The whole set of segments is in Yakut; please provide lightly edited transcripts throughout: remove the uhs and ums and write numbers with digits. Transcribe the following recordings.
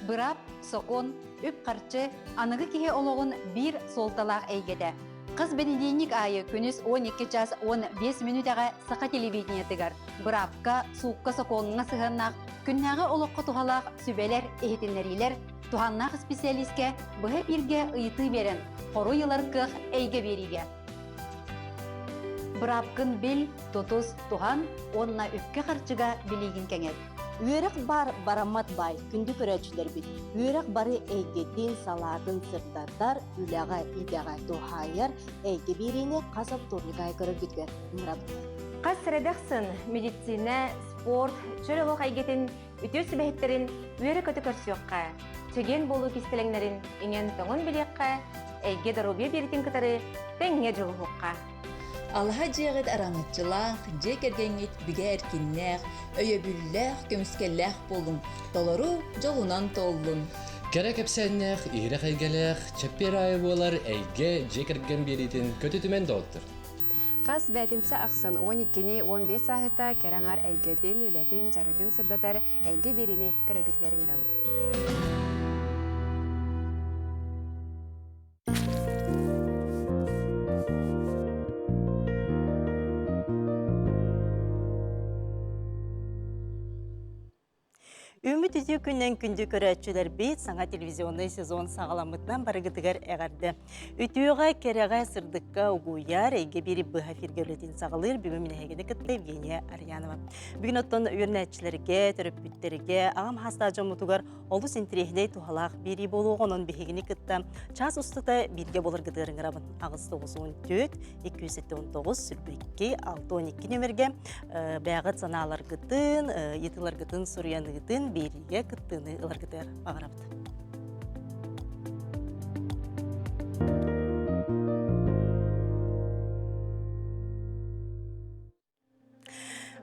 Быраап, сокуон, үп-харчы аныгы киһи олоҕун биир суолталаах эйгэтэ. Хас бэнидиэнньик аайы күнүс 12 час 15 мүнүүтэҕэ саха телевидениетыгар быраапка, суукка сокуоҥҥа сыһыаннаах күннээҕи олоххо туһалаах сүбэлэр, иһитиннэриилэр, туһааннаах исписэлиискэ быһа эпииргэ ыйытыы биэрэн, хоруй ылар кыах эйгэ биэриигэ. Быраапкын бил, тутус, туһан уонна үпкэ-харчыга билиигин кэҥэт. Үөрэх баар бараммат баай, күндү көрөөччүлэрбит. Үөрэх бары эйгэтин, салаатын сырдатар, үлэҕэ, идэҕэ туһаайар эйгэ биэриини хас оптуорньук аайы көрөргүтүгэр ыҥырабыт. Хас сэрэдэхсын медицина, спорт, чөл олох эйгэтин үтүө сүбэһиттэрин үөрэ-көтө көрсүөххэ, чэгиэн буолуу кистэлэҥнэрин иҥэн-тоҥон билиэххэ, эйгэ доруобуйа биэритин кытары тэҥҥэ дьулуһуохха. Алаһа дьиэҕит араҥаччылаах, дьиэ кэргэҥҥит бигэ эркиннээх, өйөбүллээх, көмүскэллээх буолуҥ, толору дьолунан туоллун! Кэрэ кэпсээннээх, иһирэх эйгэлээх, чэппиэр аайы буолар эйгэ дьиэ кэргэн биэриитин көтүтүмэн доҕоттор! Хас бээтинсэ ахсын 12-ни 15 сааһыта кэрэ аҥар эйгэтин, үлэтин, дьарыгын сырдатар эйгэ биэриини көрөргүтүгэр ыҥырабыт. Үүммүт үтүө күннэн күндү көрөөччүлэрбит саҥа телевизионнай сезон саҕаламмытынан барыгытыгар эҕэрдэ. Үтүөҕэ, кэрэҕэ, сырдыкка угуйар эйгэ биири быһа эфиргэ үлэтин саҕалыыр бүгүн мин эһигини кытта Евгения Арьянова. Бүгүн оттон үөрэнээччилэргэ, төрөппүттэргэ, аҕам хаастаах дьоммутугар олус интириэһинэй туһалаах биэрии буолуоҕа, онон биһигини кытта чаас устата бииргэ буоларгытыгар ыҥырабын. 894 279 22 612 нүөмэргэ бэйэҕит санааларгытын, ыйытыыларгытын суруйаныытын биэриигэ кыттыыны ыларгытыгар баҕарабыт.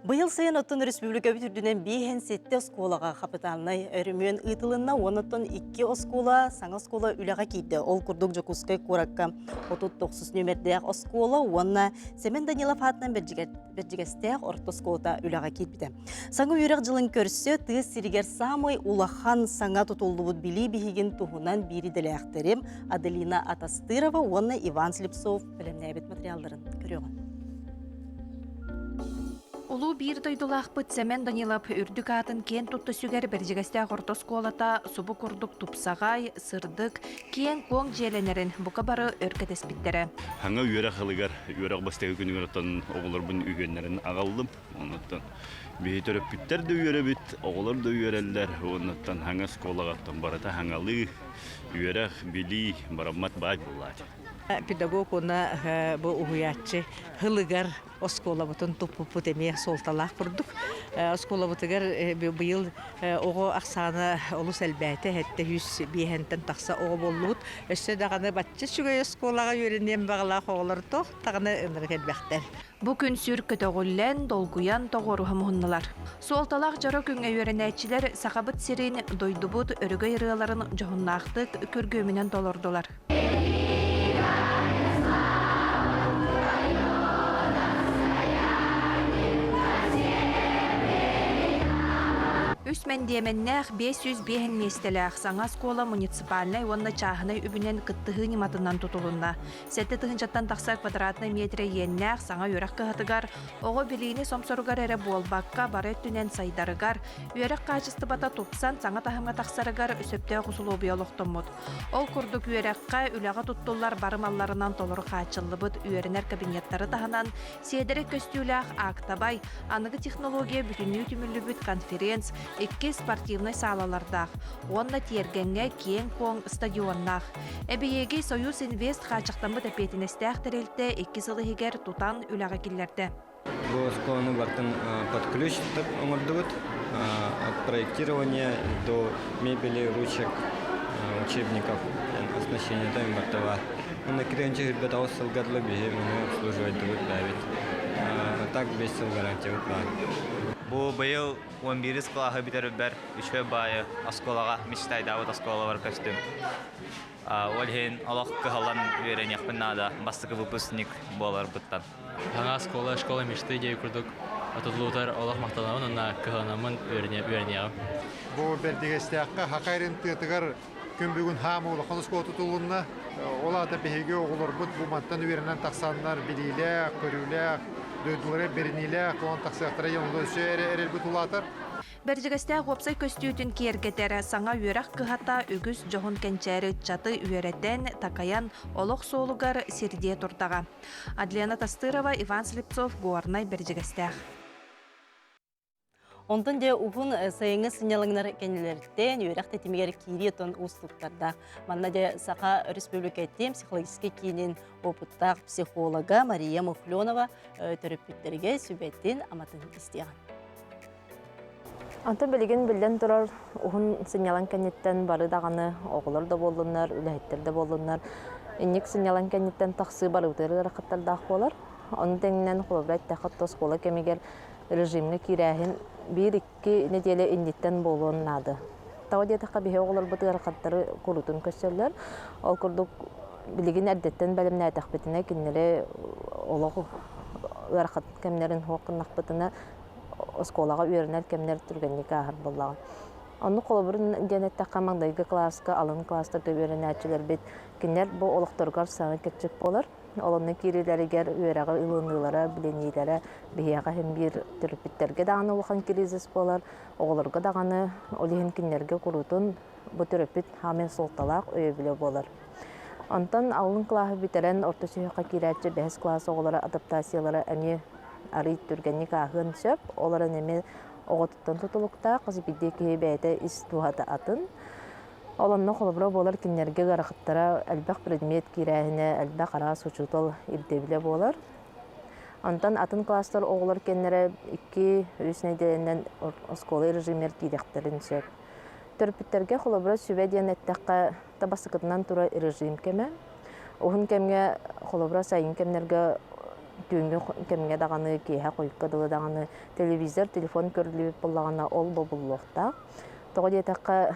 Быйыл сайын оттон республикабыт үрдүнэн биэһэн сэттэ оскуолаҕа хапытаалынай өрөмүөн ыытылынна уонна оттон икки оскуола саҥа оскуола үлэҕэ киирдэ. Ол курдук Дьокуускай куоракка 39 нүөмэрдээх оскуола уонна Сэмэн Данилов аатынан Бэрдьигэстээх орто оскуолата үлэҕэ киирбитэ. Саҥа үөрэх дьылын көрсө тыа сиригэр саамай улахан саҥа тутуллубут билии биһигин туһунан биир идэлээхтэрим Аделина Атастырова уонна Иван Слепцов бэлэмнээбит материалларын көрүөҕүн. Улуу биир дойдулаахпыт Сэмэн Данилов үрдүк аатын киэн тутта сүгэр Бэрдьигэстээх орто оскуолата субу курдук тупсаҕай, сырдык, киэҥ-куоҥ дьиэлэнэрин бука бары өр кэтэспиттэрэ. Саҥа үөрэх ылыгар үөрэх бастакы күнүгэр оттон оҕолорбун үһүөннэрин аҕаллым. Онуттан биһи төрөппүттэр да үөрэбит, оҕолор да үөрэллэр. Уоннаттан саҥа оскуолаҕаттан барыта саҥалыы, үөрэх, билии бараммат баай буоллаачы. Педагог уонна бу уһуйааччы һылыгар оскуолабытын туппуппут эмиэ суолталаах курдук. Оскуолабытыгар быйыл оҕо ахсаана олус элбээтэ, сэттэ сүүс биэһэнтэн тахса оҕо буоллубут. Өссө даҕаны бачча үчүгэй оскуолаҕа үөрэниэн баҕалаах оҕолор туох даҕаны ынырык элбэхтэр. Бу күн сүр көтөҕүллэн, долгуйан тоҕуоруһа муһуннулар. Суолталаах дьоро күҥҥэ үөрэнээччилэр Сахабыт сирин, дойдубут өрөгөй ырыаларын дьоһуннаахтык күргүөмүнэн толордулар. Үс мэндиэмэннээх 505 миэстэлээх саҥа оскуола муниципальнай уонна чааһынай үбүнэн кыттыһыы ньыматынан тутулунна. Сэттэ тыһыынчаттан тахса квадратнай миэтэрэ иэннээх саҥа үөрэх кыһатыгар оҕо билиини сомсоругар эрэ буолбакка, бары өттүнэн сайдарыгар, үөрэх хаачыстыбата тупсан саҥа таһымҥа тахсарыгар сөптөөх усулуобуйа олохтоммут. Ол курдук үөрэххэ, үлэҕэ туттуллар бары малларынан толору хааччыллыбыт үөрэнэр кабинеттары таһынан сиэдэрэй көстүүлээх аактабай, аныгы технология бүтүннүү түмүллүбүт конференц, икки спортивнай саалалардаах уонна тиэргэҥҥэ киэҥ-куоҥ стадионнаах. Эбийиэги Союз Инвест хааччахтаммыт эппиэтинэстээх тэрилтэ икки сыл иһигэр тутан үлэҕэ киллэрдэ. Бу оскуоланы барытын под ключ оҥордубут. От проектирования до мебели, ручек, учебников, оснащения там барыта баар. Уонна киренче үрбэт аҕыс сылга дылы биһи маны обслуживайдыбыт бэйэбит. Так 5 сыл гарантиябыт баар. Бу быйыл 11 кылааһы бүтэрбэр үчүгэй баайы оскуолаҕа мечтайдаабыт оскуолабар көстүм. Ол иһин олох кыһаллан үөрэниэхпин наада бастакы выпускник буоларбыттан. Саҥа оскуола, школа мечты диэн курдук. Тутулуутар олох махтанабын уонна кыһаланаммын үөрэниэҕим. Бу Бэрдигэстээххэ Хака эрин тыатыгар күн бүгүн хаама улахан оскуола тутулунна. Ол аата биһиги оҕолорбут бу мантан үөрэнэн тахсаннар билиилээх, көрүүлээх, дойдулара бэриниилээх буолан тахсыахтара диэн өссө эрэлбит улаатар. Бэрдьигэстээх уопсай көстүүтүн киэргэтэр саҥа үөрэх кыһата үгүс дьоһун кэнчээри ыччаты үөрэтэн, такайан олох суолугар сирдиэ турдаҕа. Адлена Тастырова, Иван Слепцов, Горнай, Бэрдьигэстээх. Онтон дьэ уһун сайыҥҥы сынньалаҥнар кэннилэриттэн үөрэх тэтимигэр киирии отон уустуктардаах. Манна дьэ Саха Өрөспүүбүлүкэтин психологическай киинин опыттаах психолога Мария Мухленова төрөппүттэргэ сүбэтин аматын истиэҕин. Онтон билигин биллэн турар уһун сынньалаҥ кэнниттэн бары даҕаны оҕолор да буоллуннар, үлэһиттэр да буоллуннар инник сынньалаҥ кэнниттэн тахсыы барыбытыгар ыарахаттардаах буолар. Ону тэҥинэн холобура эттэххэ оскуола кэмигэр режимҥэ киирээһин биир-икки нэдиэлэ инниттэн буолуон наада. Тоҕо диэтэххэ биһи оҕолорбут ыарахаттары куруутун көрсөллөр. Ол курдук билигин эрдэттэн бэлэмнээтэхпитинэ кинилэри олох ыарахан кэмнэрин суох гыннахпытына оскуолаҕа үөрэнэр кэмнэр түргэнник ааһар буоллаҕа. Оннук холобурун диэн эттэххэ, маҥнайгы кылааска, алын кылаастарга үөрэнээччилэрбит кинилэр бу олохторугар саҥа кэрчик буолар. Ол онно киириилэригэр үөрэҕи ылыныылара, билиниилэрэ биһиэхэ иһин биир төрөппүттэргэ даҕаны улахан кризис буолар, оҕолорго даҕаны, ол иһин кинилэргэ куруутун бу төрөппүт хаамын суолталаах өйөбүлэ буолар. Онтон алын кылааһы бүтэрэн орто сүһүөххэ киирээччи бэһис кылаас оҕолоро адаптациялара эмиэ арыый түргэнник ааһыан сөп. Ол эрэн эмиэ оҕотуттан тутулуктаах, хас биирдии киһи бэйэтэ ис дууһата атын. Ол онно холобура буолар кинилэргэ ыарахаттара элбэх предмет киирээһинэ, элбэх араас учуутал ирдэбилэ буолар. Онтон атын класстар оҕолор кэннэрэ 2-3 нэдиэлэнэн оскуола режимигэр киириэхтэрин сөп. Төрөппүттэргэ холобура сүбэ диэн эттэххэ, табасыкытынан турар режим кэмэ. Уһун кэмҥэ, холобура сайын кэмнэргэ түүҥҥү кэмҥэ даҕаны, киэһэ хойукка дылы даҕаны телевизор, телефон көрүллүбүт буоллаҕына, ол бобуллуохтаах. Тоҕо диэтэххэ,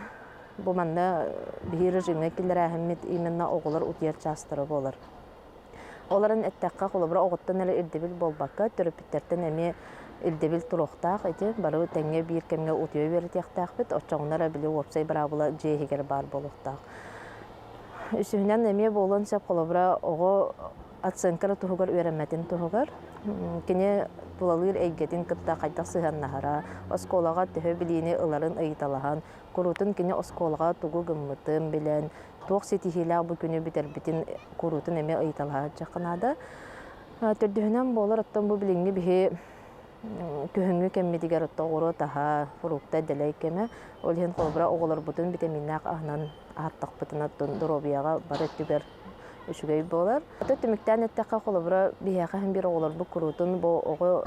бу манна биһи режимҥэ киллэрээһиммит именно оҕолор утуйар чаастара буолар. Ол эрэн эттэххэ, холобура, оҕоттон эрэ ирдэбил буолбакка, төрөппүттэртэн эмиэ ирдэбил туруохтаах ити. Бары тэҥҥэ биир кэмҥэ утуйа үөрэтиэхтээхпит, оччоҕуна эрэ били уопсай быраабыла дьиэ иһигэр баар буолуохтаах. Үсүһүнэн эмиэ буолуон сөп, холобура, оҕо оценка эрэ туһугар үөрэммэтин туһугар, кини тулалыыр эйгэтин кытта хайдах сыһыаннаһара, оскуолаҕа төһө билиини ыларын ыйыталаһан, куруутун кини оскуолаҕа тугу гыммытын билэн, туох ситиһиилээх бу күнү бүтэрбитин куруутун эмиэ ыйыталаһыахха наада. Төрдүһүнэн буолар, оттон бу билиҥҥи биһи күһүҥҥү кэммитигэр оттон оҕуруот аһа, фрукта дэлэй кэмэ. Ол иһин холобура оҕолорбутун витаминнаах аһынан аһаттахпытына оттон доруобуйаҕа бары өттүгэр үчүгэй буолар. Ото түмүктээн эттэххэ, холобура биһиэхэ иһин биир оҕолорбут куруутун бу оҕо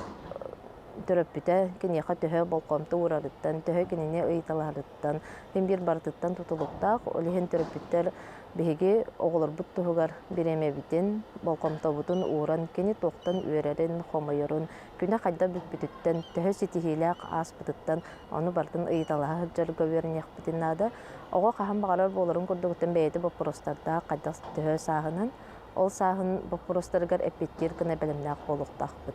төрөппүтэ киниэхэ төһө болҕомто уурарыттан, төһө кинини ыйыталаһарыттан, син биир барытыттан тутулуктаах. Ол иһин төрөппүттэр биһиги оҕолорбут туһугар бириэмэбитин, болҕомтобутун ууран, кини туохтан үөрэрин, хомойорун, күнэ хайдах бүппүтүттэн, төһө ситиһиилээх ааспытыттан ону барытын ыйыталаһа сылдьарга үөрэниэхпитин наада. Оҕо хаһан баҕарар буоларын курдугуттан бэйэтэ боппуруостардаах, хайдах төһө сааһынан, ол сааһын боппуруостарыгар эппиэттиир гына бэлэмнээх буолуохтаахпыт.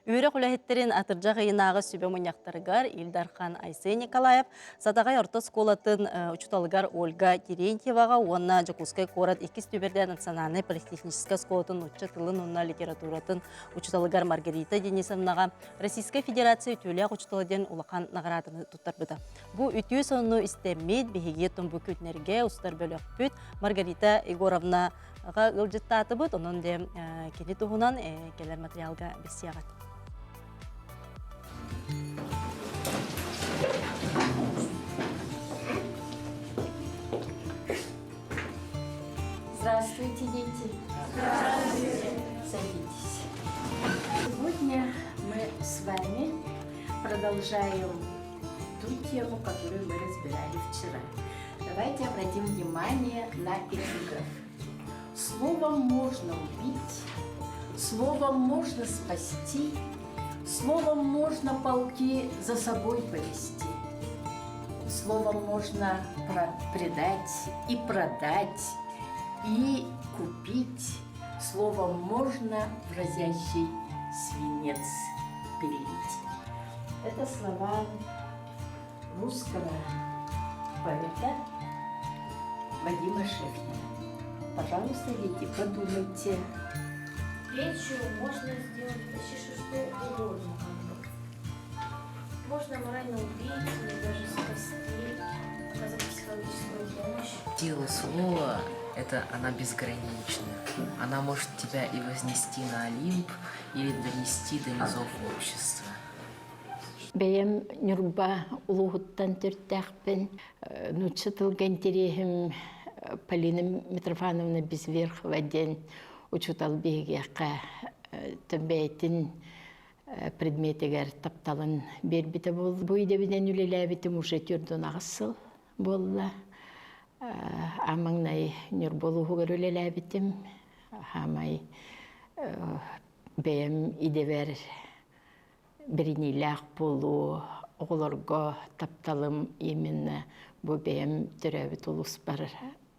Үөрэх үлэһиттэрин атырдьах ыйынааҕы сүбэ мунньахтарыгар Ил Дархан Айсен Николаев Сатаҕай орто оскуолатын учууталыгар Ольга Терентьеваҕа уонна Дьокуускай куорат иккис түбэрдэ национальнай политехническай оскуолатын нуучча тылын уонна литературатын учууталыгар Маргарита Денисовнаҕа Российскай Федерация үтүөлээх учуутала диэн улахан наҕарааданы туттарбыта. Бу үтүө сонуну истэммит биһиги тумбу күннэргэ устар бөлөхпүт Маргарита Егоровна ыалдьыттаатыбыт, онон дьэ кини туһунан кэлэр материалга билсиэҕит. Здравствуйте, дети. Здравствуйте. Садитесь. Сегодня мы с вами продолжаем ту тему, которую мы разбирали вчера. Давайте обратим внимание на эпиграф. Словом можно убить, словом можно спасти, словом можно полки за собой повести. Словом можно предать и продать, и купить. Словом можно в разящей свинец перелить. Это слова русского поэта Вадима Шефнера. Пожалуйста, дети, подумайте. Речью можно сделать почти что угодно. Можно морально убить или даже спасти, оказать психологическую помощь. Сила слова – это она безгранична. Она может тебя и вознести на Олимп, или донести до низов общества. Бэйэм Ньурба улууһуттан төрүттээхпин. Нуучча тылга интэриэһим Полина Митрофановна Безверхова диэн учуутал биһигиэхэ бэйэтин предметигэр тапталын биэрбитэ буолла. Бу идэбинэн үлэлээбитим уже төрдүн аҕыс сыл буолла. Аан маҥнай Ньурба улууһугар үлэлээбитим. Хаамай бэйэм идэбэр бэриниилээх буолуу, оҕолорго тапталым именно бу бэйэм төрөөбүт улууспар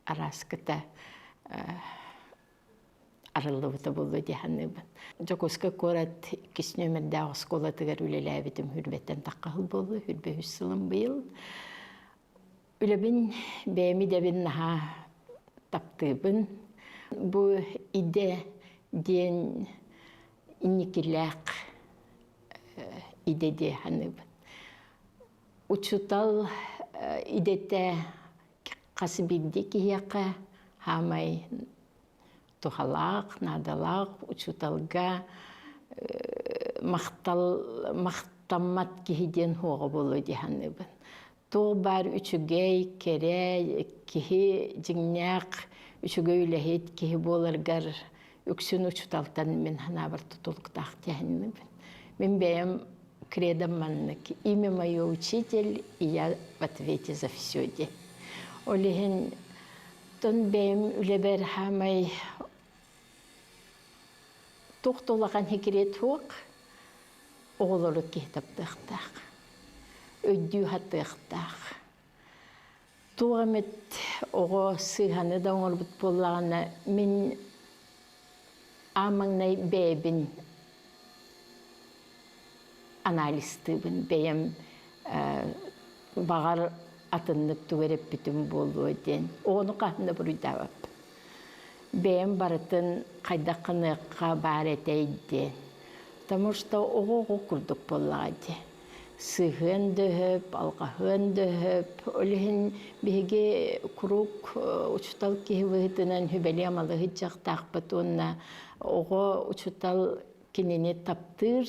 арааскыта арыллыбыта буолуо дии саныыбын. Дьокуускай куорат иккис нүөмэрдээх оскуолатыгар үлэлээбитим хүрбэттэн таххаһыл буолуо, хүрбэ үс сылым быйыл. Үлэбин бэйэм идэбин наһаа таптыыбын. Бу идэ диэн инникилээх идэ дии саныыбын. Учуутал идэтэ хас биирдии киһиэхэ хаамай туһалаах, наадалаах учууталга махтал махтаммат киһи диэн суоҕа буолуо дии саныыбын. Туох баар үчүгэй, кэрэ киһи дьиҥнээх үчүгэй үлэһит киһи буоларгар үксүн учууталтан мин санаабар тутулуктаах дии саныыбын. Мин бэйэм кредом маннык имя мое учитель, и я в ответе за все диэн. Ол иһин тон бэйэм үлэбэр хаамай туох да улахан секрет суох оҕолору киһи таптыахтаах, өйдүү сатыахтаах. Туох эмит оҕо сыыһаны да оҥорбут буоллаҕына, мин аан маҥнай бэйэбин анализтыыбын, бэйэм баҕар атыннык тугу эрэ эппитим буолуо диэн. Оҕону хаһан да буруйдаабаппын. Бэйэм барытын хайдах гыныахха баар этэй диэн. Потому что оҕо-оҕо курдук буоллаҕа дии. Сыһыан да өһөп, алҕаһыан да өһөп. Ол иһин биһиги куруук учуутал киһи быһыытынан сүбэлиэ-амалыы сылдьыахтаахпыт уонна оҕо учуутал кинини таптыыр,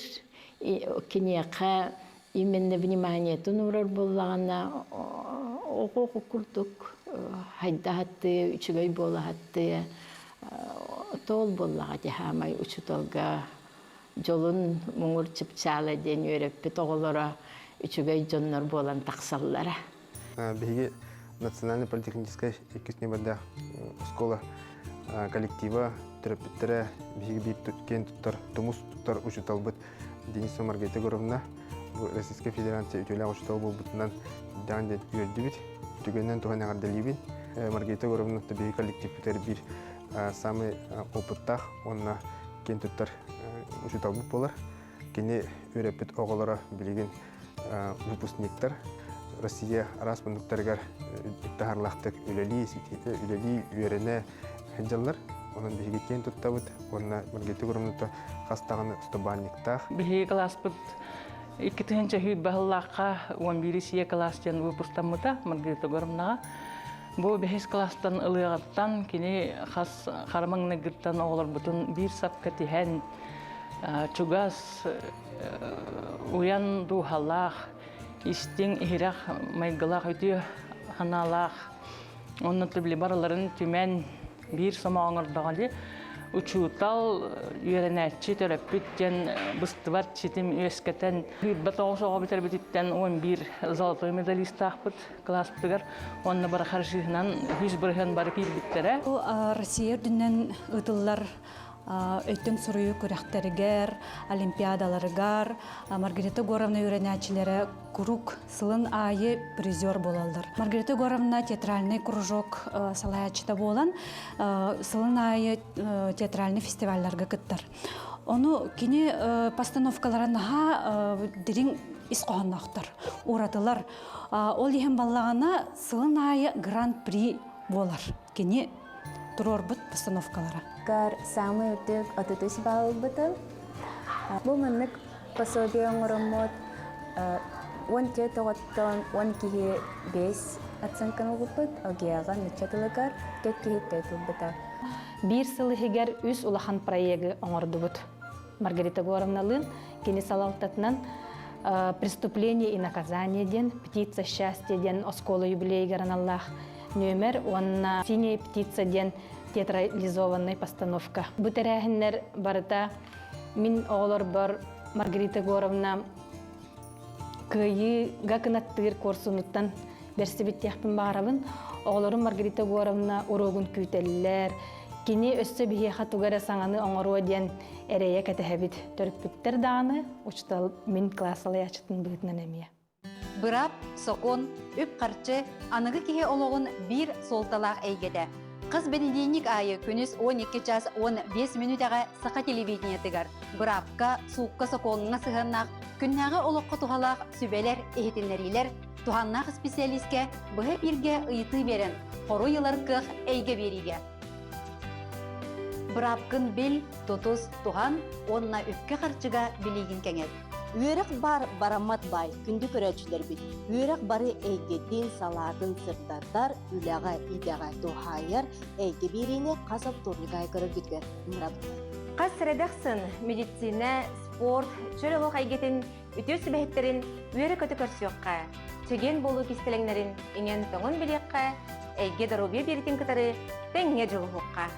киниэхэ именно вниманиетын уурар буоллаҕына оҕо курдук хайдаһаттыы, үчүгэй буолаһаттыы тоол буоллаҕа дии хаамай учууталга дьолун муҥур чыпчаала диэн үөрэппит оҕолоро үчүгэй дьоннор буолан тахсаллара. Биһиги национальный политехническай иккис нүөмэрдээх оскуола коллектива төрөппүттэрэ биһиги биир киэн туттар тумус туттар учууталбыт Денисова Маргарита Егоровна бу Российскай Федерация үтүөлээх учуутал буолбутунан даан диэн үөрдүбүт. Түгэнинэн туһан эҕэрдэлиибин. Маргарита Егоровна биһиги коллективпытыгар биир самый опыттаах уонна киэн туттар учууталбыт буолар. Кини үөрэппит оҕолоро билигин выпускниктар Россия араас муннуктарыгар таһарлаахтык үлэлии, үлэлии, үөрэнэ сылдьаллар. Онон биһиги киэн туттабыт уонна Маргарита Егоровната хас даҕаны стобальниктаах. Биһиги класспыт 2000 баһыллаахха 11 сие класс диэн выпустаммыта Маргарита Егоровнаҕа. Бу бэһис класстан ылыаҕыттан кини хас хара маҥнайгыттан оҕолорбутун биир сапка тиһэн чугас уйан дууһалаах, истиҥ, иһирэх майгылаах, үтүө санаалаах Онно били барыларын түмэн биир сомоҕо оҥордоҕо дии. Учуутал, үөрэнээччи, төрөппүт диэн быстыбат ситим үөскэтэн 29 оҕо бүтэрбититтэн 11 золотой медалистаахпыт класспытыгар уонна бары харчыһынан 100% бары киирбиттэрэ. Россия үрдүнэн ыытыллар өйтөн суруйуу күрэхтэригэр, олимпиадаларыгар Маргарита Егоровна үөрэнээччилэрэ куруук сылын аайы призер буолаллар. Маргарита Егоровна театральный кружок салайааччыта буолан сылын аайы театральный фестивалларга кыттар. Ону кини постановкалара наһаа дириҥ ис хоһоонноохтор, уратылар. Ол иһин баллаҕана сылын аайы гран-при буолар. Кини туруорбут постановкалара. Гар самый үрдүк 33 балл ылбытым. Бу маннык пособие оҥороммут 14 оҕоттон 10 киһи 5 оценканы ылбыппыт, ОГЭ-ҕа нуучча тылыгар 4 киһи 4 ылбыта. Биир сыл иһигэр үс улахан проегы оҥордубут. Маргарита Егоровналыын кини салалтатынан «Преступление и наказание» диэн «Птица счастья» диэн оскуола юбилейыгар аналлаах нүөмэр уонна «Синяя птица» диэн театрализованный постановка. Бу тэрээһиннэр барыта мин оҕолорбор Маргарита Егоровна кыайыыга кынаттыыр куорсунуттан бэрсибит диэхпин баҕарабын. Оҕолорум Маргарита Егоровна уруогун күүтэллэр. Кини өссө биһиэхэ тугу эрэ саҥаны оҥоруо диэн эрэйэ кэтэһэбит. Төрөппүттэр даҕаны, учуутал мин кылаас салайааччытын быһыытынан эмиэ. Быраап, сокуон, үп-харчы аныгы киһи олоҕун биир суолталаах эйгэтэ. Хас бэнидиэнньик аайы күнүс 12 час 15 мүнүүтэҕэ саха телевидениетыгар быраапка, суукка сокуоҥҥа сыһыаннаах күннээҕи олоххо туһалаах сүбэлэр, иһитиннэриилэр, туһааннаах исписэлиискэ быһа эпииргэ ыйытыы биэрэн, хоруй ылар кыах эйгэ биэриигэ. Быраапкын бил, тутус, туһан уонна үпкэ-харчыга билиигин кэҥэт. Үөрэх бар бараммат баай, күндү көрөөччүлэрбит. Үөрэх бары эйгэтин, салаатын сырдатар, үлэҕэ, идэҕэ туһаайар эйгэ биэриини хас вторник аайы көрөргүтүгэр ыҥырабыт. Хас сэрэдэхсин медицина, спорт, чөл олох эйгэтин үтүө сүбэһиттэрин үөрэ-көтө көрсүөххэ, чэгиэн буолуу кистэлэҥнэрин иҥэн-тоҥон билиэххэ, эйгэ доруобуйа биэритин кытары тэҥҥэ дьулуһуохха.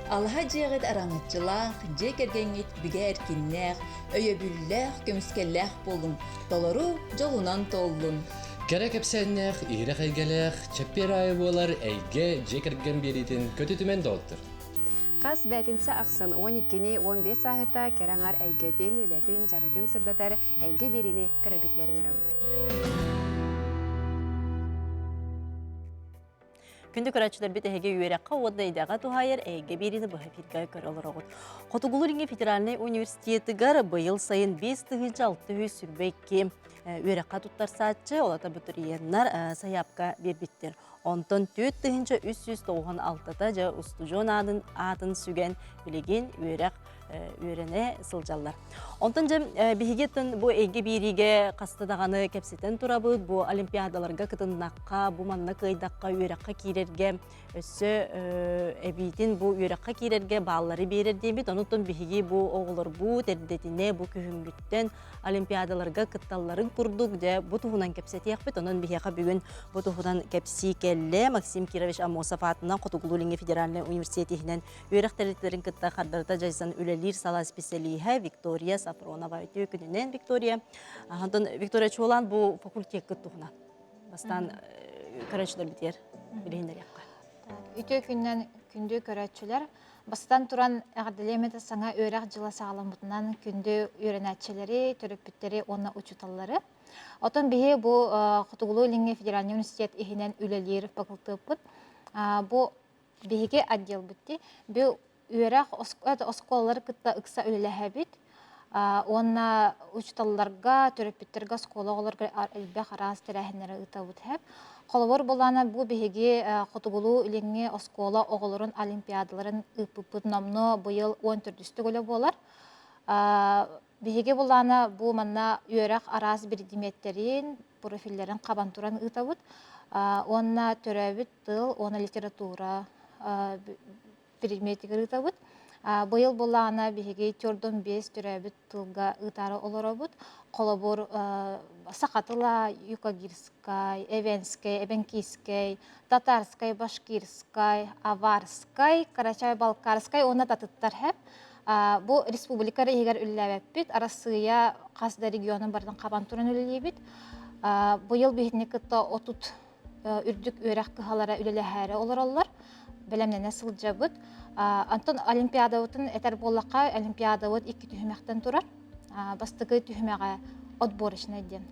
Алаһа дьиэҕит араҥаччылаах, дьиэ кэргэҥҥит бигэ эркиннээх, өйөбүллээх, көмүскэллээх буолуҥ, толору дьолунан туоллун. Кэрэ кэпсээннээх, иһирэх эйгэлээх, чэппиэр аайы буолар эйгэ дьиэ кэргэн биэриитин көтүтүмэн доҕоттор. Хас бээтинсэ ахсын 12-ни 15 сааһыта кэрэ аҥар эйгэтин, үлэтин, дьарыгын сырдатар эйгэ биэриини көрөргүтүгэр ыҥырабыт. Күндү көрөөччүлэрбит эһиги үөрэххэ уонна идэҕэ туһаайар эйгэ биэриини быһа эфиргэ көрө олороҕут. Хотугулуу-Илиҥҥи федеральнай университетыгар быйыл сайын 5622 үөрэххэ туттарсааччы, олата абитуриеннар сайаапка биэрбиттэр. Онтон 4396-та дьэ устудьуон аатын, аатын сүгэн билигин үөрэх үөрэнэ сылдьаллар. Онтон дьэ биһиги бу эйгэ биэриигэ хаста даҕаны кэпсэтэн турабыт, бу олимпиадаларга кытыннахха, бу манна кыайдахха үөрэххэ киирэргэ өссө эбиитин бу үөрэххэ киирэргэ бааллары биэрэр диэбит. Онуттан биһиги бу оҕолорбут эрдэтинэ бу күһүҥҥүттэн олимпиадаларга кытталларын курдук дьэ бу туһунан кэпсэтиэхпит. Онон биһиэхэ бүгүн бу туһунан кэпсии кэллэ Максим Кирович Аммосов аатынан Хотугулуу-Илиҥҥи федеральнай университет иһинэн үөрэх тэрилтэлэрин кытта хардарыта дьайсан үлэлиир салаа специалиһа Виктория Сафронова. Үтүө күнүнэн, Виктория. Онтон Виктория чуолаан бу факультеккыт туһунан бастаан көрөөччүлэрбитигэр билиһиннэриэххэ. Үтүө күнүнэн күндү көрөөччүлэр. Бастатан туран, эҕэрдэлиэм этэ саҥа үөрэх дьыла саҕаламмытынан күндү үөрэнээччилэри, төрөппүттэри уонна учууталлары. Оттон биһи бу Хотугулуу-Илиҥҥи федеральнай университет иһинэн үлэлиир факультеппыт. Бу биһиги отделбыт дии. Бу үөрэх оскуолалары кытта ыкса үлэлэһэбит. Уонна учууталларга, төрөппүттэргэ, оскуола оҕолоругар элбэх араас тэрээһиннэри ыытабыт һэп. Холобур булаана бу биһиги Хотугулуу-Илиҥҥи оскуола оҕолорун олимпиадаларын ыыппыппыт номнуо быйыл 14 төгүлэ буолар. Биһиги булаана бу манна үөрэх араас биридимиэттэрин, профиллэрин хабан туран ыытабыт. Уонна төрөөбүт тыл уонна литература предметигэр ыытабыт. Быйыл булаана биһиги төрдөн биэс төрөөбүт тылга ыытаары олоробут. Холобур, саха тыла юкагирскай, эвенскэй, эбэҥкийскэй, татарскай, башкирскай, аварскай, карачай-балкарскай уонна татыттар хэп. Бу республика иһигэр үлэлээбэппит. Арассыыйа хас да регионун барытын хабан туран үлэлиибит. Быйыл биһитини кытта 30 үрдүк үөрэх кыһалара үлэлэһээри олороллор, бэлэмнэнэ сылдьабыт. Онтон олимпиадабытын этэр буоллахха, олимпиадабыт икки түһүмэхтэн турар. Бастакы түһүмэҕэ отборочный диэн.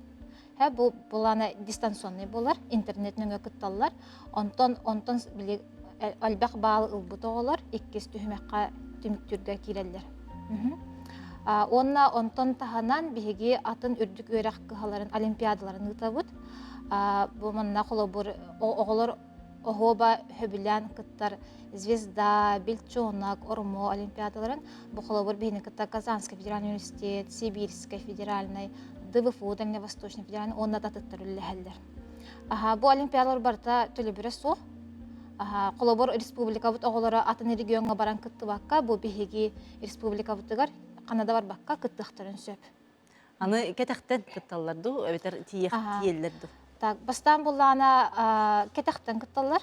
Бу былаана дистанционный буолар, интернет нөҥүө кытталлар. Онтон онтон били элбэх баал ылбыт оҕолор иккис түһүмэххэ түмүктүүргэ киирэллэр. Уонна онтон таһынан биһиги атын үрдүк үөрэх кыһаларын олимпиадаларын ыытабыт. Бу манна холобур оҕолор оһуоба сөбүлээн кыттар Звезда, Бельчонок, Ормо олимпиадаларын бу холобур биһини кытта Казанский федеральный университет, Сибирскай федеральный, ДВФУ Дальневосточный федеральный уонна да атыттар үлэлэһэллэр. Аха, бу олимпиадалар барыта төлөбүрэ суох. Аха, холобур республикабыт оҕолоро атын региоҥҥа баран кыттыбакка, бу биһиги республикабытыгар ханна да барбакка кыттыахтарын сөп. Аны кэтэхтэн кытталлар дуу, эбэтэр тиийэллэр дуу? Так, бастаан буллаана кэтэхтэн кытталлар.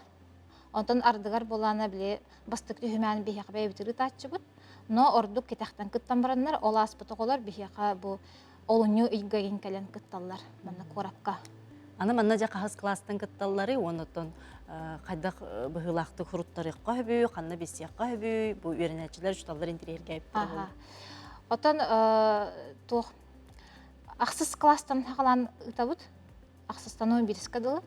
Онтон ардыгар буллаана били бастык түһүмээн биһиэхэ бэйэбит ырытааччыбыт. Но ордук кэтэхтэн кыттан бараннар, ол ааспыт оҕолор биһиэхэ бу олунньу ыйга игин кэлэн кытталлар манна куоракка. Аны манна дьэ хаһыс класстан кытталлары уонна хайдах быһыылаахтык хуруттарыахха сөбүй, ханна билсиэххэ сөбүй, бу үөрэнээччилэр, учууталлар интэриэһиргээбиттэрэ Отон туох ахсыс класстан хаҕалаан ыытабыт. Ахсыстан бириска дылы.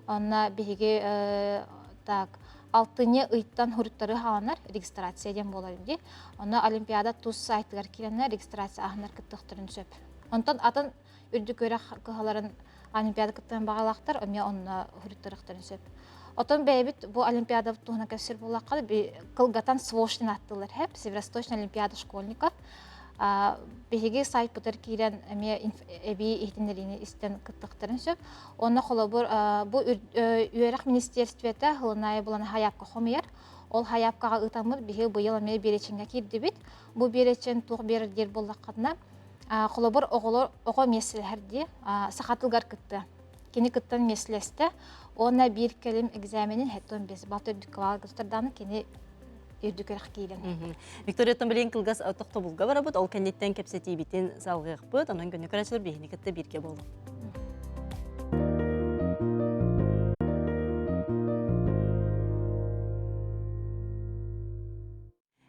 Онно биһиги так алтынньы ыйтан хуруттары хааланар регистрация диэн буолар дии. Онно Олимпиада тус сайтыгар киирэннэр регистрация аһынар кыттыахтарын сөп. Онтон атын үрдүк үөрэх кыһаларын Олимпиада кыттыан баҕалаахтар эмиэ онно хуруттарыахтарын сөп. Отон бэйэбит бу Олимпиада туһунан кэпсиир буоллахха кылгатан СВОШ диэн ааттыыллар һэп Северо-Восточная Олимпиада школьников. Биһиги сайтпытыгар киирэн эмиэ эбии иһитиннэриини истэн кыттыахтарын сөп. Онно холобур бу үөрэх министерствета Хылынаайы булан хайаапка хомуйар. Ол хайаапкаҕа ыытаммыт биһиги быйыл эмиэ биэрэчиҥҥэ киирдибит. Бу биэрэчэн туох биэрэр диир буоллаххытына, холобур оҕолор оҕо миэстэлэһэр дии саха тылыгар кыттыа. Кини кыттан миэстэлэстэ уонна биир кэлим экзаменин хэттон бес балта үрдүк кылааска туттардааны кини үрдүк үөрэх киирэн. Викторияттан билигин кылгас тохтобулга барабыт, ол кэнниттэн кэпсэтиибитин салҕыахпыт, онон күнү көрөөччүлэр биһини кытта бииргэ буолуҥ.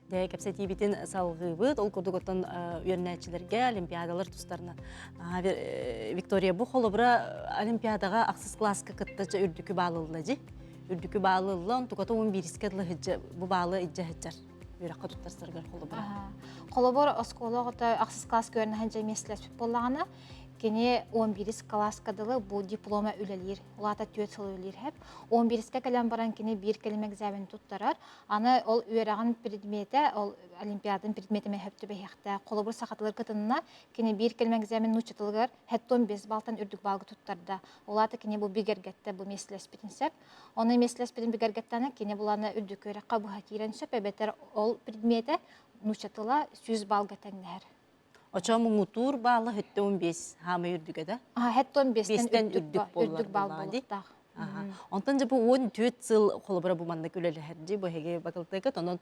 Дэ кэпсэтиибитин салҕыыбыт. Ол курдук оттон үөрэнээччилэргэ олимпиадалар тустарынан. Виктория, бу холобура олимпиадаҕа ахсыс класска кытта үрдүкү баалылла дьи. Үрдүкү баалылла, онтуката он биирискэ дылы бу баалы илдьэ сылдьар үөрэххэ туттарсарыгар холобура. Холобур, оскуола оҕото ахсыс класска үөрэнэ сылдьан миэстэлэспит буоллаҕына, кини 11 класска дылы бу диплома үлэлиир. Улаата түөрт сыл үлэлиир хэп. 11-ке кэлэн баран кини биир кэлим экзамен туттарар. Аны ол үөрэҕин предметэ, ол олимпиадын предметэ сөп түбэһиэхтээх. Холобур, саха тылыгар кытынна, кини биир кэлим экзамен нуучча тылыгар хэттон бес балтан үрдүк баалга туттарда. Ол аата кини бу бигэргэттэ, бу миэстэлэспитин сөп. Ону миэстэлэспитин бигэргэттэҕинэ, кини буланы үрдүк үөрэххэ быһа киирэн сөп, эбэтэр ол предметэ нуучча тыла 100 балга тэҥнэһэр. Очо муҥутуур баала хөттө 15 хаамай үрдүгэ да? Хэттон бестен үрдүк үрдүк баал буолуохтаах. Онтон дьэ бу 14 сыл холобура бу маннык үлэлэһэрдии бу эһиги бакылтыакыт онон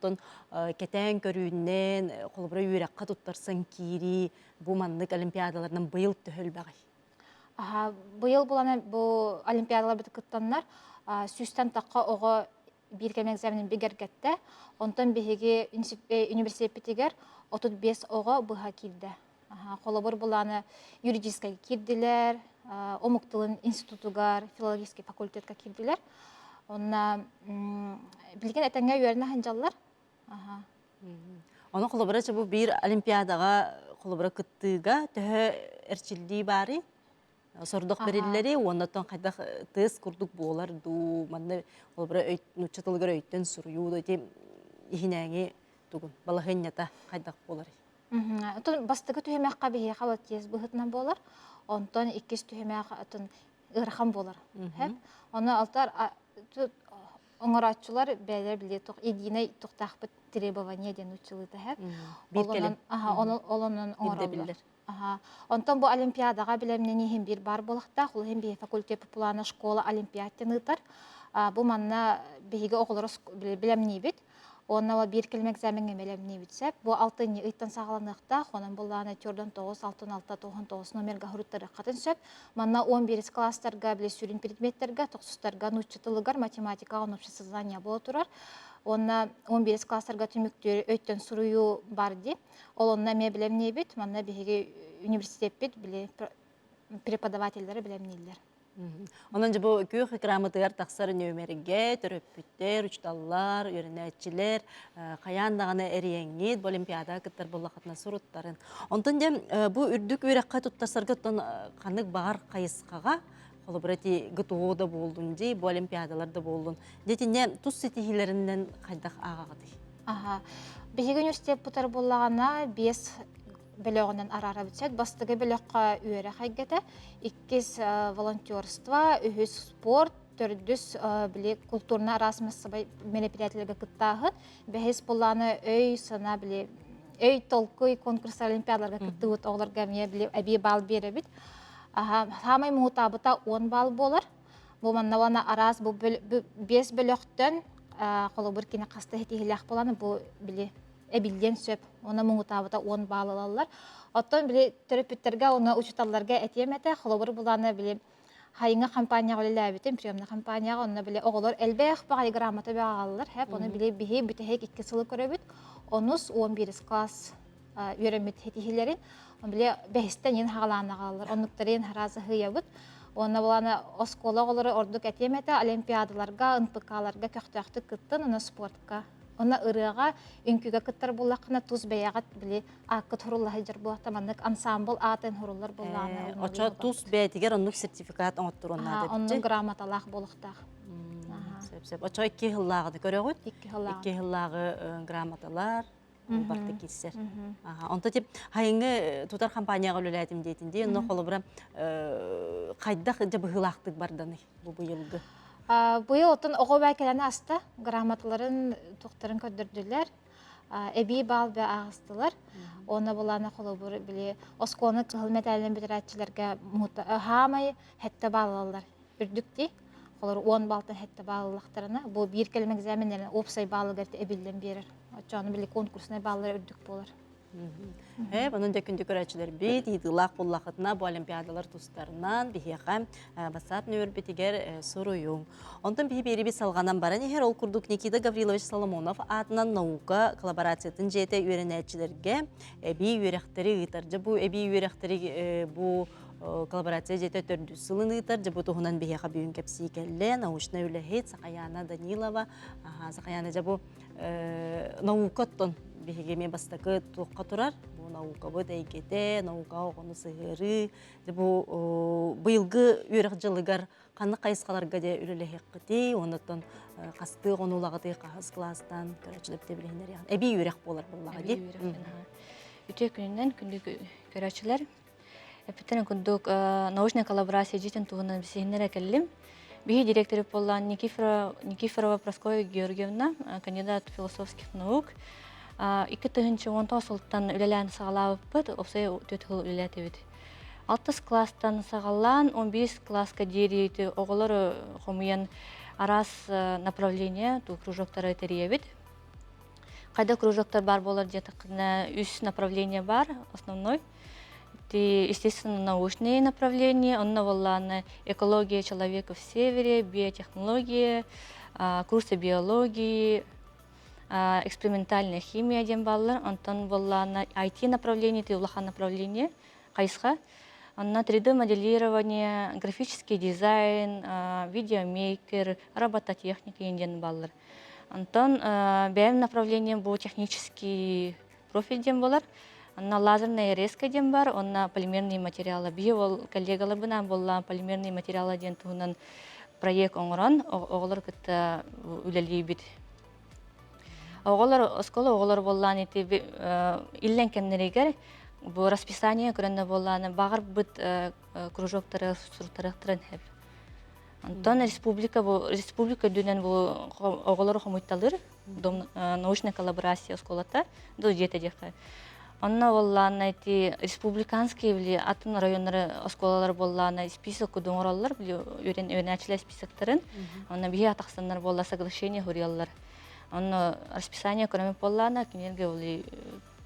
кэтээн көрүүннэн холобура үөрэххэ туттарсан киирии бу маннык олимпиадаларынан быйыл төһө элбэҕий? Быйыл булана бу олимпиадаларбыт кыттаннар сүүстэн тахха оҕо биир кэм экзаменын бигэргэттэ. Онтон биһиги университеппитигэр 35 оҕо быһа киирдэ. Холобур былааны юридическай киирдилэр, омук тылын институтугар, филологический факультетка киирдилэр. Онно билигин этэҥҥэ үөрэнэ сылдьаллар. Ону холобура бу биир олимпиадаҕа холобура кыттыыга төһө эрчиллии баарый? Сордох бэриллэри уонна оттон хайдах тыас курдук буолар дуу, манна холобура нуучча тылыгар өйтөн суруйуу да ити иһинээҥи тугун балаһыанньата хайдах буоларый? Оттон бастакы түһүмэххэ биһиэхэ вот тиэс быһыытынан буолар. Онтон иккис түһүмэх атын ыарахан буолар. Ону алтар оҥорооччулар бэйэлэр билиэ туох единый тухтаахпыт требование диэн нууччалыыта һэп. Биир кэлим. Ол онон оҥороллор. Онтон бу олимпиадаҕа билэмнэнии иһин биир баар буолуохтаах. Ол иһин биһиги факультет плана школа олимпиад диэн ыытар. Бу манна биһиги оҕолору билэмниибит. Уонна биир кэлим экзамеҥҥа бэлэмниибит сөп. Бу алтынньы ыйтан саҕаланыахтаах. Онон былаана төрдөн тоҕус, алтын алта, тоҕуһун тоҕус номерга суруттарыаххытын сөп. Манна 11 класстарга, били сүрүн предметтэргэ, тохсустарга нуучча тылыгар, математикаҕа, обществознание буола турар. Уонна 11 класстарга түмүктүүр өйтөн суруйуу бар дии. Ол онно эмиэ билэмниибит. Манна биһиги университеппит били преподавателлэрэ билэмнииллэр. Онон дьэ бу күөх экраммытыгар тахсар нүөмэргэ төрөппүттэр, учууталлар, үөрэнээччилэр хайаан даҕаны эрийэҥҥит бу олимпиадаҕа кыттар буоллаххытына суруттарын. Онтон дьэ бу үрдүк үөрэххэ туттарсарга оттон ханнык баҕар хайысхаҕа холобура ити ГТО да буоллун дии, бу олимпиадалар да буоллун. Дьэ итиннэ тус ситиһиилэринэн хайдах ааҕаҕытый? Аха. Биһиги университеппытар буоллаҕына биэс бөлөҕүнэн араарабыт сөп. Бастакы бөлөххө үөрэх эйгэтэ, иккис волонтерство, үһүс спорт, төрдүс били культурно араас массабай мероприятиелергэ кыттааһын, бэһис буллааны өй санаа били өй толкуй конкурс олимпиадаларга кыттыбыт оҕолорго эмиэ били эбии баал биэрэбит. Саамай муҥутаабыта 10 баал буолар. Бу манна уонна араас бу биэс бөлөхтөн холобур кини хаста ситиһиилээх буолан бу били эбиллиэн сөп. Уонна муҥутаабыта 10 баал ылаллар. Оттон били төрөппүттэргэ уонна учууталларга этиэм этэ, холобур булааны били хайыҥа компанияҕа үлэлээбитим, приемная компанияҕа, онно били оҕолор элбэх баҕайы грамота бөҕө хэп, ону били биһи бүтэһик икки сылы көрөбүт. Онус 11 класс үөрэммит ситиһиилэрин били бэһистэн иин хаҕалаан аҕалаллар. Оннуктарын хараас ыһыйабыт. Уонна булааны оскуола оҕолоро ордук этиэм этэ, олимпиадаларга, НПК-ларга көхтөөхтүк кыттын, уонна спортка Онно ырыаҕа, үҥкүүгэ кыттар буоллаххына тус бэйэҕит били ааккыт хурулла сылдьар буоллахта маннык ансаамбыл аатын хуруллар буоллаҕына Очо тус бэйэтигэр оннук сертификат оҥотторуон наада Оннук грамоталаах буолуохтаах. Сөп сөп. Очо икки сыллааҕыны көрөҕүт. Икки сыллааҕы. Икки сыллааҕы грамоталар барта киирсэр. Онто тип хайыҥы тутар компанияҕа үлэлээтим диэтин дии. Онно холобура хайдах дьэ быһыылаахтык барданый? бу быйылгы? Быйыл оттон оҕо баа кэлэн аста, грамоталарын туохтарын көрдөрдүлэр, эбии баал бэ ааҕыстылар. Уонна булаана холобур били оскуоланы кыһыл мэтээлинэн бүтэрээччилэргэ хаамай хэттэ баалалар үрдүк дии. Холор 10 баалтан хэттэ баалалахтарына бу биир кэлим экзаменнэрин уопсай баалыгар эбиллэн биэрэр. Оччоҕуна били конкурснай бааллара үрдүк буолар. Ээ, онон дьэ күндү көрөөччүлэрбит, ыйытыылаах буллахытына бу олимпиадалар тустарынан биһиэхэ WhatsApp нөмербитигэр суруйуҥ. Онтон биһи биэрибит салҕанан баран иһэр, ол курдук Никита Гаврилович Соломонов аатынан наука коллаборациятын дьиэтэ үөрэнээччилэргэ эбии үөрэхтэри ыытар. Дьэ бу эбии үөрэхтэри бу коллаборация дьиэтэ төрдүс сылын ыытар. Дьэ бу туһунан биһиэхэ бүгүн кэпсии кэллэ научнай үлэһит Сахаяна Данилова. Сахаяна дьэ бу наука оттон биһиги эмиэ бастакы туохха турар бу наукабыт эйгэтэ наукаҕа оҕону сыһыарыы бу быйылгы үөрэх дьылыгар ханнык хайысхаларга дьэ үлэлэһиэххитий оннуттан хастыы оҕону улаҕытый хаһыс кылаастан көрөөччүлэр билиһиннэриэҕин эбии үөрэх буолар буоллаҕа дии Үтүө күнүнэн күндү көрөөччүлэр Эппиттэрин курдук, научная коллаборация дьиэтин туһунан билсиһиннэрэ кэллим. Биһи директоры буолла Никифорова, Никифорова Прасковья Георгиевна, кандидат философских наук. 2019 сылтан үлэлээн саҕалаабыппыт, уопсай түөрт сыл үлэлээтибит. Алтыс класстан саҕалаан 11 класска диэри оҕолор хомуйан араас направление, кружоктары тэрийэбит. Хайда кружоктар баар буолар диэтэххинэ, үс направление баар основной. Ити, естественно, научные направления, онно буоллаҕына экология человека в севере, биотехнология, курсы биологии, экспериментальная химия диэн бааллар. Онтон буоллаҕына IT направление, ити улахан направление, хайысха. Онно 3D-моделирование, графический дизайн, видеомейкер, робототехника диэн бааллар. Онтон бэйэм направлением бу технический профиль диэн буолар. Онно лазерная резка диэн бар, онно полимерные материалы. Биһи ол коллегаларбынаан буоллаан полимерные материалы диэн туһунан проект оҥорон оҕолор кытта үлэлиибит. Оҕолор оскуола оҕолор буоллаан ити иллэҥ кэмнэригэр бу расписание көрөннө буоллаан баҕарбыт кружоктары суруттарыахтарын сөп. Онтон республика бу республика үрдүнэн бу оҕолору хомуйталыыр дом научная коллаборация оскуолата ду дьиэтэ диэххэ. Онно буоллаана ити республиканский били атын районнары оскуолалар буоллаана список куду оҥороллор били үөрэн үөрэнээччилэр списоктарын. Онно биһи атахсаннар буолла соглашение хуруйаллар. Онно расписание көрөмүт буоллаана кинилерге били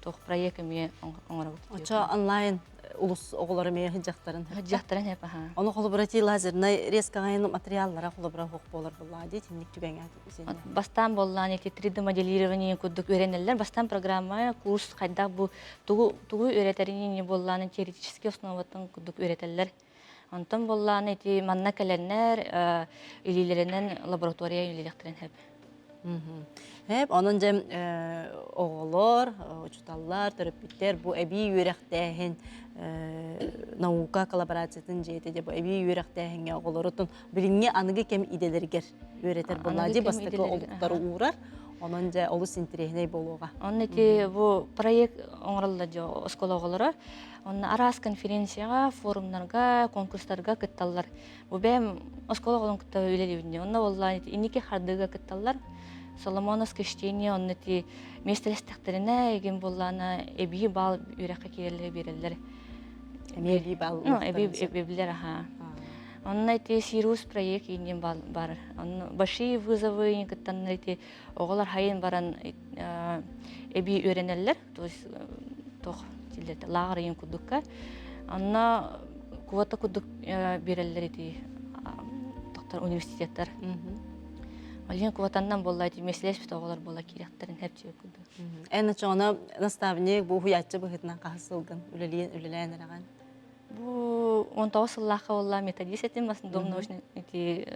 туох проект эмиэ оҥоробут. Очо онлайн улус оҕолор эмиэ сылдьахтарын. Сылдьахтарын хэп аха. Ону холобура ти лазернай резкаҕайын материаллара холобура хуох буолар буоллаа дии тинник түгэҥэ Бастаан буоллаан ити 3D моделирование курдук үөрэнэллэр. Бастаан программа курс хайдах бу тугу тугу үөрэтэрин буоллаан теоретический основатын курдук үөрэтэллэр. Онтон буоллаҕына ити манна кэлэннэр илиилэринэн лаборатория үлэлиэхтэрин сөп. Эп, онон дьэ оҕолор, учууталлар, төрөппүттэр бу эбии үөрэхтээһин наука коллаборациятын дьиэтэ дьэ бу эбии үөрэхтээһиҥҥэ оҕолорутун билиҥҥи аныгы кэм идэлэригэр үөрэтэр буоллаа дии бастакы олуктары уурар. Онон дьэ олус интэриэһинэй буолуоҕа. Онно ити бу проект оҥороллор дьэ оскуола оҕолоро. Онно араас конференцияҕа, форумнарга, конкурстарга кытталлар. Бу бэйэм оскуола оҕолорун кытта үлэлиибин дии. Онно буоллаан ити инники хардыыга кытталлар. Соломоновское чтение онно ити миэстэлэстэхтэринэ игин буоллаана эбии баал үөрэххэ киирэллэр биэрэллэр. Эмиэ эбии баал Ну, эбии эбилэр аха. Онно ити Сириус проект иинин бар. Онно большие вызовы кыттаннар ити оҕолор хайын баран эбии үөрэнэллэр. То есть тох лааҕыр ыйын курдукка. Онно квота курдук биэрэллэр ити тохтор университеттар. Олин квотаннан буолла ити миэстэлэспит оҕолор буола киирэхтэрин хэпчиэ курдук. Эн очоҕуна наставник бу уһуйааччы быһыытынан хаһыс сылгын үлэлиэн үлэлээн эрэҕин? Бу 19 сыллаахха буолла методист этим, дом научный ити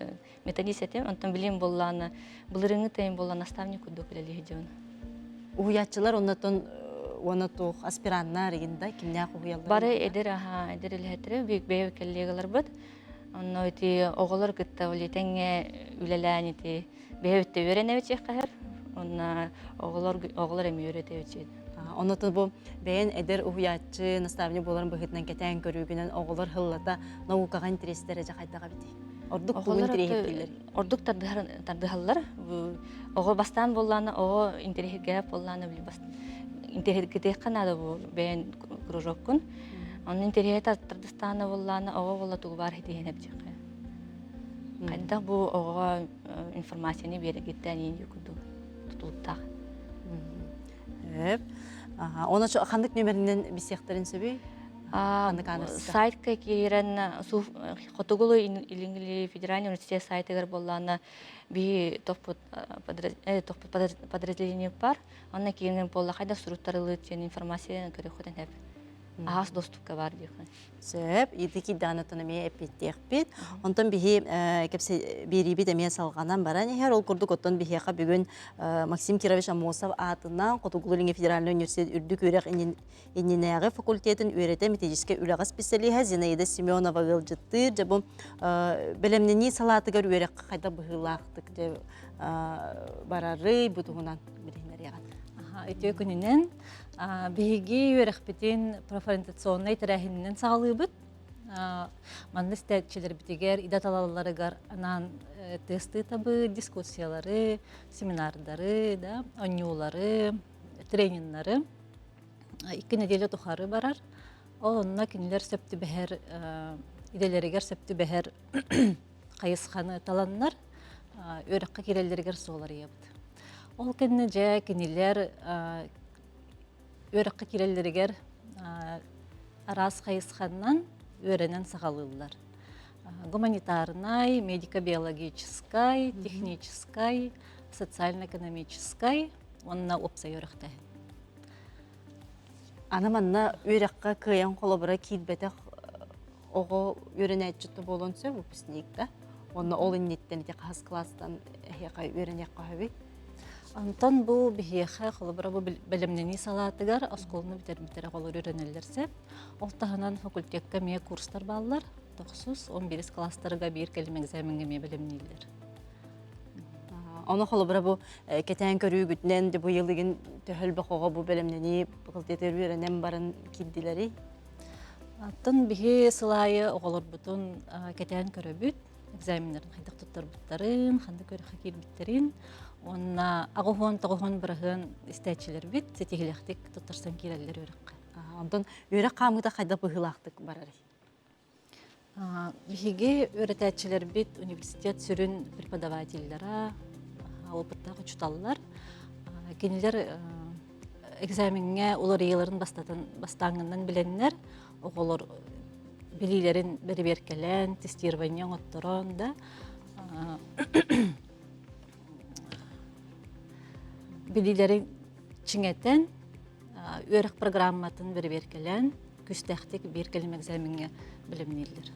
методист этим. Онтон билим буоллаана былырыҥҥы тайым буолла наставник курдук үлэлии дьон. Уһуйааччылар оннотон уонна туох аспираннар игин да кимнээх уһуйаллар? Бары эдэр аха эдэр үлэһиттэрэ бэйэ коллегаларбыт. Онно ити оҕолор кытта тэҥҥэ үлэлээн ити бэйэбит үөрэнэбит чиэххэһэр. Онно оҕолор оҕолор эмиэ үөрэтэбит. Оннотон бу бэйэн эдэр уһуйааччы, наставник буоларын быһыытынан кэтээн көрүүгүнэн оҕолор хыллата наукаҕа интэриэстэрэ дьэ хайдах эбитий? Ордук тугу интэриэһиргииллэр? Ордук тардыһаллар. Оҕо бастаан буоллаана, оҕо интэриэһиргээп буоллаана интэриэһиргэтиэххэ наада бу бэйэн кружоккун. Онно интэриэһи тардыстаана буоллаана, оҕо буолла тугу баар хитиһин эпчиэххэ. Хайдах бу оҕоҕо информацияны биэрэргиттэн иин курдук тутулуктаах. Өп. Оны ханнык нөмеринен бисиэхтэрин сөбүй? Сайтка киирэн Хотугулуу Илиҥҥи федеральный университет сайтыгар буоллаана биһи тохпут подразделение бар. Онно киирэн буолла хайда суруттарылыыт диэн информация көрүөххүтүн сөп. Аһаас доступка бар диэххин. Сөп, ити кийдэҕинэ эмиэ эппиэттиэхпит. Онтон биһи биэриибит эмиэ салҕанан баран иһэр. Ол курдук оттон биһиэхэ бүгүн Максим Кирович Аммосов аатынан Хотугулуу-Илиҥҥи федеральнай университет үрдүк үөрэх иннинээҕи факультетын үөрэтэ методическай үлэҕэ специалиһа Зинаида Семенова ыалдьыттыыр. Дьэ бу бэлэмнэнии салаатыгар үөрэххэ хайдах быһыылаахтык дьэ барарый бу туһунан билиһиннэриэҕин. Үтүө күнүнэн биһиги үөрэхпитин профориентационнай тэрээһининэн саҕалыыбыт. Манна истээччилэрбитигэр идэ талалларыгар анаан тестыы табыы, дискуссиялары, семинардары, да, оонньуулары, трениннары икки нэдиэлэ тухары барар. Ол онно кинилэр сөп түбэһэр идэлэригэр сөп түбэһэр хайысханы таланнар үөрэххэ киирэллэригэр суол арыйабыт. Ол кэннэ дьэ кинилэр үөрэххэ киирэллэригэр араас хайысханан үөрэнэн саҕалыыллар. Гуманитарнай, медико-биологическай, техническай, социально-экономическай уонна уопсай үөрэхтээһин. Аны манна үөрэххэ кыайан холобура киирбэтэх оҕо үөрэнээччитэ буолуон сөп выпускник да. Онно ол инниттэн ити хаһыс класстан эһиэхэ үөрэниэххэ сөбүй? Онтон бу биһиэхэ холобура бу бэлэмнэнии салаатыгар оскуоланы бүтэрбиттэрэ оҕолор үөрэнэллэр сөп. Ол таһынан факультекка эмиэ курстар бааллар. Тохсус, 11 класстарга биир кэлим экзамеҥҥа эмиэ бэлэмнииллэр. Ону холобура бу кэтээн көрүүгүтүнэн бу йылыгын төһөлбөх оҕо бу бэлэмнэнии факультетыгар үөрэнэн баран киирдилэрий? Оттон биһи сыл аайы оҕолорбутун кэтээн көрөбүт, экзаменнарын хайдах туттарбыттарын, ханнык үөрэххэ киирбиттэрин уонна аҕыһуон тоҕуһуон быраһыан истээччилэрбит ситиһилэхтик туттарсан киирэллэр үөрэххэ. Онтон үөрэх хаамыыта хайдах быһыылаахтык барарый? Биһиги үөрэтээччилэрбит университет сүрүн преподавателлара, опыттаах учууталлар. Кинилэр экзамеҥҥа уларыйыыларын бастатан бастааҥҥынан билэннэр, оҕолор билиилэрин бэрэбиэркэлээн, тестирование оҥотторон да билиилэрин чиҥэтэн үөрэх программатын бэрэбиэркэлээн, күстээхтик биир кэлим экзамеҥҥа бэлэмнииллэр.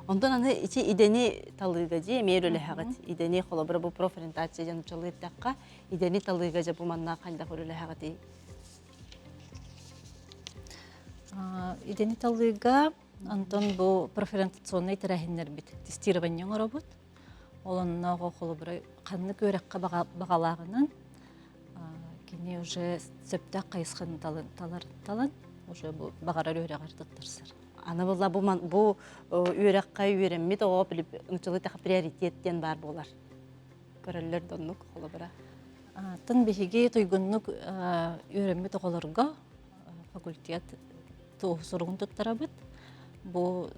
Онтон аны ити идэни талыыга дии эмиэ үлэлэһэҕит. Идэни холобура бу профориентация диэн нууччалыы эттэххэ, идэни талыыга дьэ бу манна хайдах үлэлэһэҕитий? Идэни талыыга онтон бу профориентационнай тэрээһиннэрбит тестирование оҥоробут. Ол онно холобура ханнык үөрэххэ баҕалааҕынан кини уже сөптөөх хайысханы талар талан уже бу баҕарар үөрэҕэр туттарсар. Аны буолла бу бу үөрэххэ үөрэммит оҕо нуччалыы приоритет диэн баар буолар. Көрөллөр да оннук холобура. Тын биһиги туйгуннук үөрэммит оҕолорго факультет туоһу суругун туттарабыт. Бу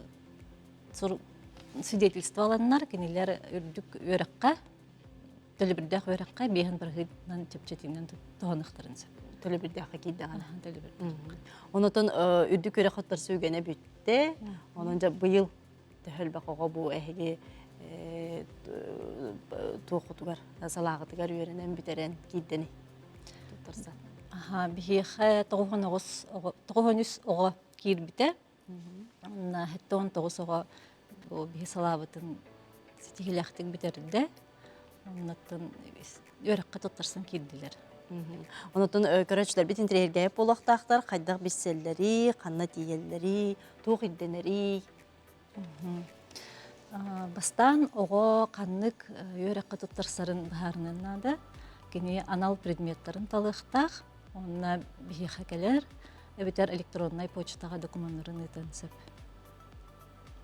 свидетельство аланнар кинилэр үрдүк үөрэххэ төлөбүрдээх үөрэххэ биэһин бырыһыынан чэпчэтиинэн туһаныахтарын сөп. Төлөбүрдээххэ киирдэҕинэ. Төлөбүрдээх. Онотон үрдүк үөрэх оттор үгэнэ бүттэ. Онон дьэ быйыл төһө элбэх оҕо бу эһиги туохутугар салааҕытыгар үөрэнэн бүтэрэн киирдэни туттарсан. Аха, биһиэхэ 99 оҕо 93 оҕо киирбитэ. Уонна 79 оҕо бу биһи салаабытын ситиһиилээхтик бүтэрдэ. Оннуттан үөрэххэ туттарсан киирдилэр. Онотон көрөөччүлэрбит интэриэһиргээбит буолуохтаахтар хайдах билсэллэрий, ханна тиийэллэрий, туох ирдэнэрий? Бастаан оҕо ханнык үөрэххэ туттарсарын быһаарыныан наада. Кини анал предметтарын талыахтаах, уонна биһиэхэ кэлэр, эбэтэр электроннай почтаҕа докумуоннарын ыытыан сөп.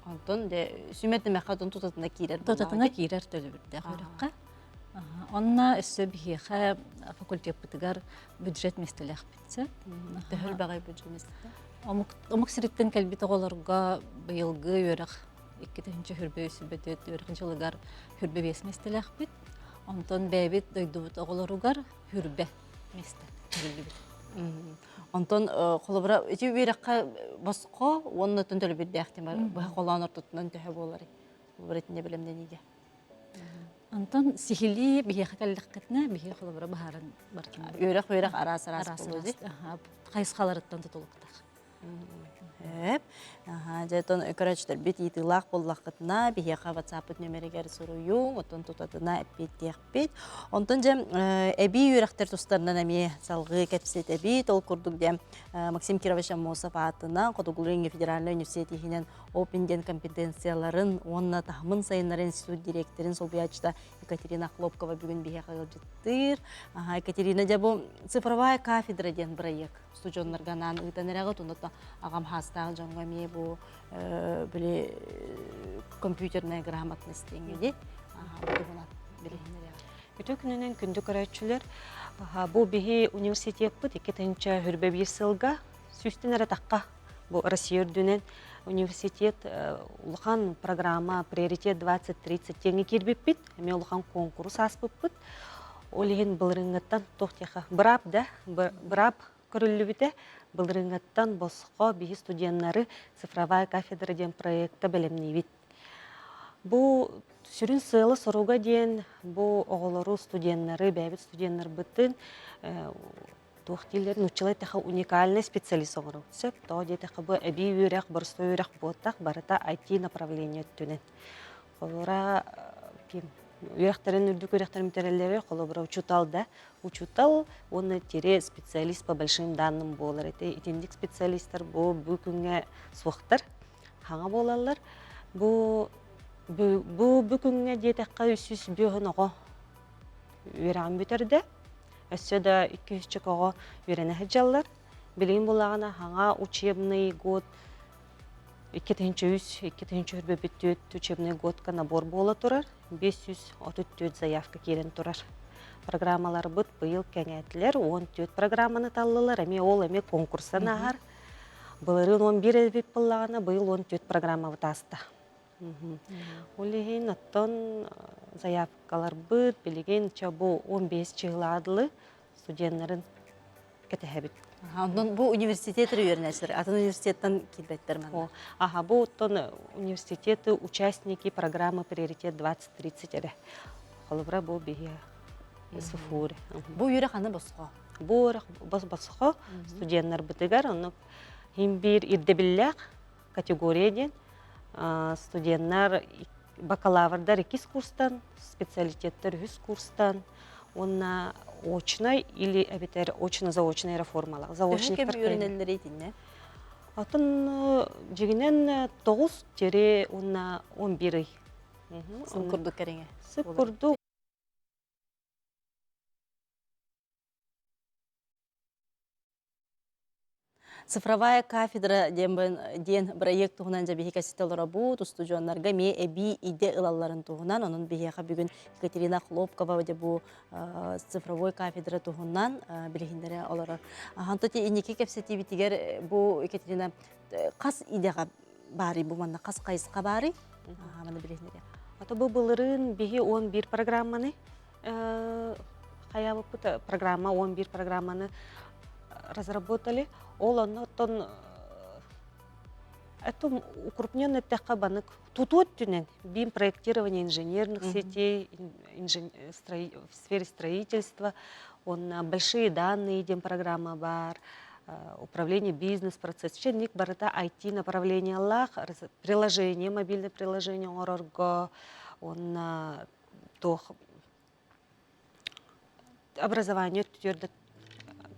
Онтон дьэ сүмэтимэххэ отон тутатына киирэр Тутатына киирэр төлөбүрдээх үөрэххэ. Онно өссө биһиэхэ факультеппытыгар бюджет миэстэлээхпит сөп. Төһө элбэҕэй бюджет миэстэтэ? Омук, омук сириттэн кэлбит оҕолорго быйылгы үөрэх 2023 үөрэх дьылыгар 25 миэстэлээхпит. Онтон бэйэбит дойдубут оҕолоругар хүрбэ миэстэ көрүллүбүт. Онтон холобура ити үөрэххэ босхо уонна оттон төлөбүрдээх быһа холоон ортотунан төһө буоларый? Холобура итиннэ бэлэмнэниигэ. Онтон сиһилии биһиэхэ кэллэххитинэ биһиэ холобура баһааран бартын. Үөрэх-үөрэх араас-араас буолуо дии. Хайысхаларыттан тутулуктаах. Эп. Дьэ, оттон көрөөччүлэрбит ыйытыылаах буоллаххытына, биһиэхэ WhatsApp-ыт нүөмэригэр суруйуҥ, оттон тутатына эппиэттиэхпит. Онтон дьэ, эбии үөрэхтэр тустарынан эмиэ салгыы кэпсэтэбит. Ол курдук дьэ, Максим Кирович Аммосов аатынан Хотугулуу-Илиҥҥи федеральнай университет иһинэн Open диэн компетенцияларын уонна таһымын сайыннарар институт дириэктэрин солбуйааччыта Екатерина Хлопкова бүгүн биһиэхэ ыалдьыттыыр. Екатерина, дьэ бу цифровая кафедра диэн бырайыак устудьуоннарга анаан ыытан эрэҕит, онно аҕам хаастаах дьоҥҥо эмиэ бу били компьютерная грамотность диэҥҥэ дии туһунан билиһиннэриэҕэ. Үтүө күнүнэн күндү көрөөччүлэр, бу биһи университеппыт 2021 сылга сүүстэн эрэ тахха бу Россия үрдүнэн университет улахан программа приоритет 2030 диэҥҥэ киирбиппит, эмиэ улахан куонкурус ааспыппыт. Ол иһин былырыыҥҥыттан туох диэхэ быраап да быраап көрүллүбүтэ. Былырыыҥҥыттан босхо биһи студеннары цифровая кафедра диэн проекта бэлэмниибит. Бу сүрүн сыала-соруга диэн бу оҕолору, студеннары, бэйэбит студеннарбытын туох дииллэр нууччалыы эттэххэ уникальный специалист оҥоробут сөп. Тоҕо диэтэххэ бу эбии үөрэх, боростуой үөрэх буолтах, барыта IT направление өттүнэн. Холобура, ким үөрэхтэрин үрдүк үөрэхтэрин бүтэрэллэрэ, холобура, учуутал да, учуутал уонна тире специалист по большим данным буолар этэ. Итинник специалистар бу бу күҥҥэ суохтар, хаҥа буолаллар. Бу бу бу күҥҥэ диэтэххэ 305 оҕо үөрэҕин бүтэрдэ. Өссө да 200 оҕо үөрэнэ сылдьаллар. Билигин буллаҕына хаҥа учебный год 2003 2024 учебный годка набор буола турар. 534 заявка киирэн турар. Программаларбыт быйыл кэҥээтилэр, 14 программаны таллылар, эмиэ ол эмиэ конкурстан ааһар. Былырыын 11 эбит буоллаҕына, быйыл 14 программабыт ааста. Ол иһин оттон заявкаларбыт билигин ча бу 15 чыһылаа дылы студеннарын кэтэһэбит. Онон бу университет үөрэнээччилэр атын университеттан киирбэттэр манна. Аха, бу оттон университеты участники программы приоритет 2030 эрэ. Холобура бу биһи СФУ. Бу үөрэх аны босхо. Бу үөрэх босхо студеннарбытыгар онно хим биир ирдэбиллээх категория диэн. Студеннар бакалаврдар иккис курстан, специалитеттар үһүс курстан, уонна очнай или эбэтэр очно-заочнай эрэ формалаах. Заочниктар үөрэнэллэр итиннэ? Атын дьигинэн 9 тире уонна 11 ый. Сыл курдук кэриҥэ. Сыл курдук. Цифровая кафедра диэн бырайыак туһунан дьэ биһиги кэситэ олоробут, устудьуоннарга эмиэ эбии идэ ылалларын туһунан. Онон биһиэхэ бүгүн Екатерина Хлопкова дьэ бу цифровой кафедра туһунан билиһиннэрэ олорор. Онтон инники кэпсэтиибитигэр бу Екатерина хас идэҕэ баарый бу манна хас хайысха баарый? Маны билиһиннэриэх. Ата бу былырыын биһи 11 программаны хайаабыппыт программа 11 программаны разработали. Ол оннуттан это укрупненный эттэххэ банык тутуу өттүнэн бим проектирование инженерных сетей в сфере строительства уонна большие данные диэн программа бар управление бизнес-процесс ник барыта IT направлениялаах приложение мобильное приложение оҥорорго уонна туох образование өттүгэр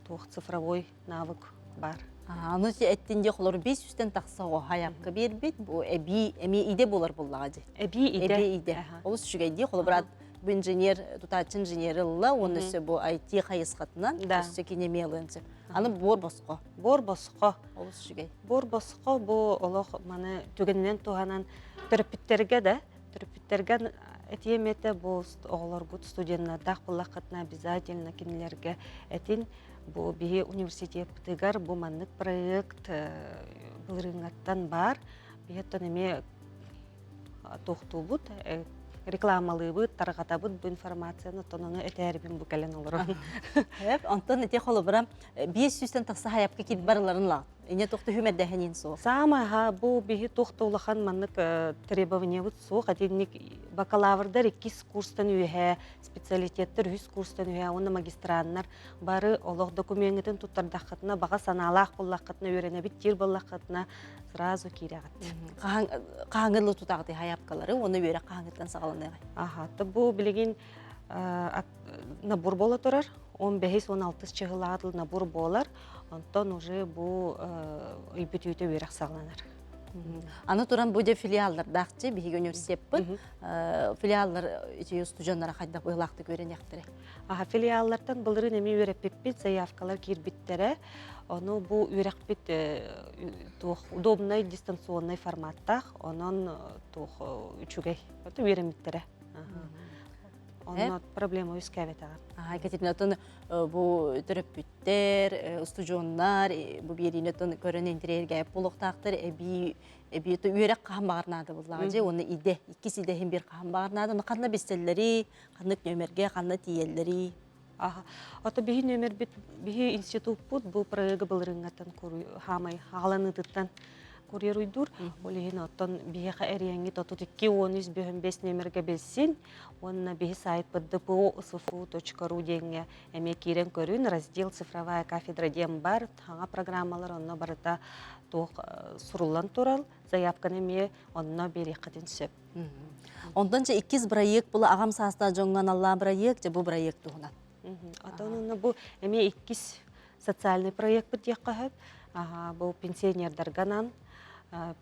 туох цифровой навык баар. Аны эттин дии холор 500-тэн тахса оҕо хайакка биэрбит. Бу эбии эмиэ идэ буолар буллаҕа дии. Эбии идэ. Эбии идэ. Олус үчүгэй дии. Холобура бу инженер, тутааччы инженер ылла, уонна өссө бу IT хайысхатынан өссө кини эмиэ ылыан сөп. Аны буор босхо. Буор босхо. Олус үчүгэй. Буор босхо бу олох маны түгэнинэн туһанан төрөппүттэргэ да Төрөппүттэргэ этиэм этэ бу оҕолоргут студеннардаах буоллаххытына обязательно кинилэргэ этин бу биһи университеппытыгар бу маннык проект былырыыҥҥаттан баар биһиэттэн эмиэ туохтуубут рекламалыыбыт тарҕатабыт бу информацияны оттон ону этээрибин бу кэлэн олорон онтон ити холобура 500-тэн тахса хайапка киирбит барыларын лаҕыт Ине туох түһүмэрдэһинин суох. Саамаһа бу биһи туох да улахан маннык требованиябыт суох. Этинник бакалаврдар иккис курстан үөһэ, специалитеттар үһүс курстан үөһэ уонна магистраннар бары олох докумеҥҥытын туттардаххытына, баҕа санаалаах буоллаххытына, үөрэнэбит диир буоллаххытына сразу киирэҕит. Хаһаҥҥы тутаҕытый хайапкалары уонна үөрэх хаһаҥҥыттан саҕаланыаҕай? Аха, бу билигин набор буола турар. 15-16 чыһылаатыл набор буолар. Онтон уже бу ый бүтүүтэ үөрэх саҕаланар. Аны туран бу дьэ филиаллардаахчы биһиги университеппыт филиаллар ити устудьуоннара хайдах быһыылаахтык үөрэниэхтэрэ? Аха филиаллартан былырыын эмиэ үөрэппиппит, заявкалар киирбиттэрэ. Ону бу үөрэхпит туох удобнай дистанционнай форматтаах, онон туох үчүгэй. Үөрэммиттэрэ. Онно проблема үөскээбэтэҕэ. Екатерина, оттон бу төрөппүттэр, устудьуоннар бу биэриини оттон көрөн интэриэһиргээбит буолуохтаахтар эбии эбии үөрэх хаһан баҕар наада буоллаҕа дьэ уонна идэ иккис идэ иһин биир хаһан баҕар наада но ханна билсэллэрий ханнык нүөмэргэ ханна тиийэллэрий Аха. Ото биһи нүөмэрбит биһи институппут бу проегы былырыҥҥаттан хаамай хааланыытыттан курьер уйдуур. Ол иһин оттон биһиэхэ эрийэҥҥит 32 13 55 нүөмэргэ билсин уонна биһи сайтпыт dpo.sfu.ru диэҥҥэ эмиэ киирэн көрүн раздел цифровая кафедра диэн бар хаҥа программалар онно барыта туох суруллан турал заявканы эмиэ онно биэриэххитин сөп. Онтон дьэ иккис бырайыак була аҕам саастаах дьоҥҥо аналлаах бырайыак дьэ бу бырайыак туһунан. Отон онно бу эмиэ иккис социальный проектпыт диэххэ сөп. Бу пенсионердарга анаан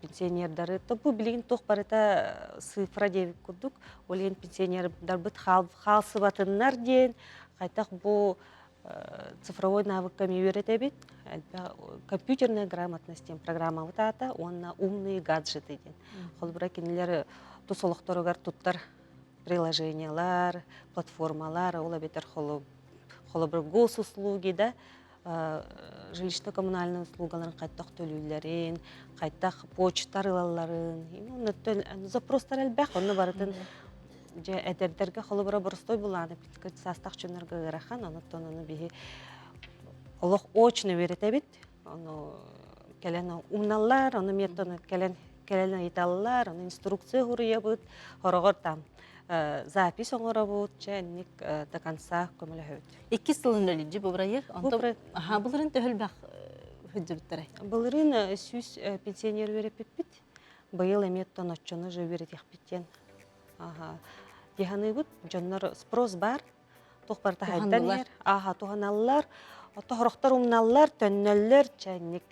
пенсионердары то бу билигин туох барыта цифра диэбит курдук ол иһин пенсионердарбыт хаалсыбатыннар диэн хайдах бу цифровой навыкка эмиэ үөрэтэбит компьютерная грамотность диэн программабыт аата уонна умные гаджеты диэн холобура кинилэр тус олохторугар туттар приложениялар платформалар ол эбэтэр холобур госуслуги да жилищно-коммунальный услугаларын хайдах төлүүллэрин хайдах почта ылалларын запростар элбэх онно барытын дьэ эдэрдэргэ холобура боростой булааны саастаах дьоннорго ыарахан онуттан ону биһи олох очно үөрэтэбит ону кэлэн умналлар ону миэттэн кэлэн кэлэн ыйыталлар ону инструкция суруйабыт хороҕор там запись оҥоробут чэ инник до конца көмөлөһөбүт иккис сылын өлүдьү бу бырайыак онтон аха былырын төһөлбөх сылдьыбыттара былырын 100 пенсионер үөрэппиппит. Быйыл эмиэ оттон оччону же үөрэтиэхпит диэн дии Дьоннор спрос бар, туох барыта хайдан иһэр. Ааха туһаналлар, ото умналлар, төннөллөр, чайник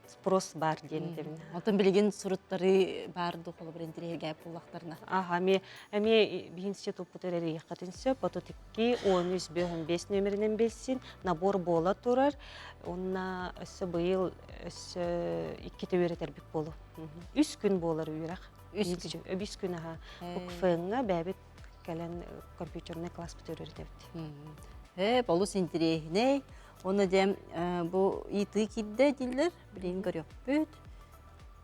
спрос бар диэн этэбин. Отон билигин суруттары баар ду холобур интириэһиргээп буллахтарына. Аха, эми эми биһин институппут эрэрийэххитин сөп, 32 13 5 нөмеринен билсин, набор буола турар. Онна өссө быйыл өссө икките үөрэтэрбит болу. Үс күн буолар үөрэх. Үс күн. Үс күн аха. УКФ-ҥа бэбит кэлэн компьютерный класс бүтөрөрүтэбит. Э, олус интириэһинэй. Оны дем бу ИТ киирдэ дииллэр, билигин көрүөхпүт.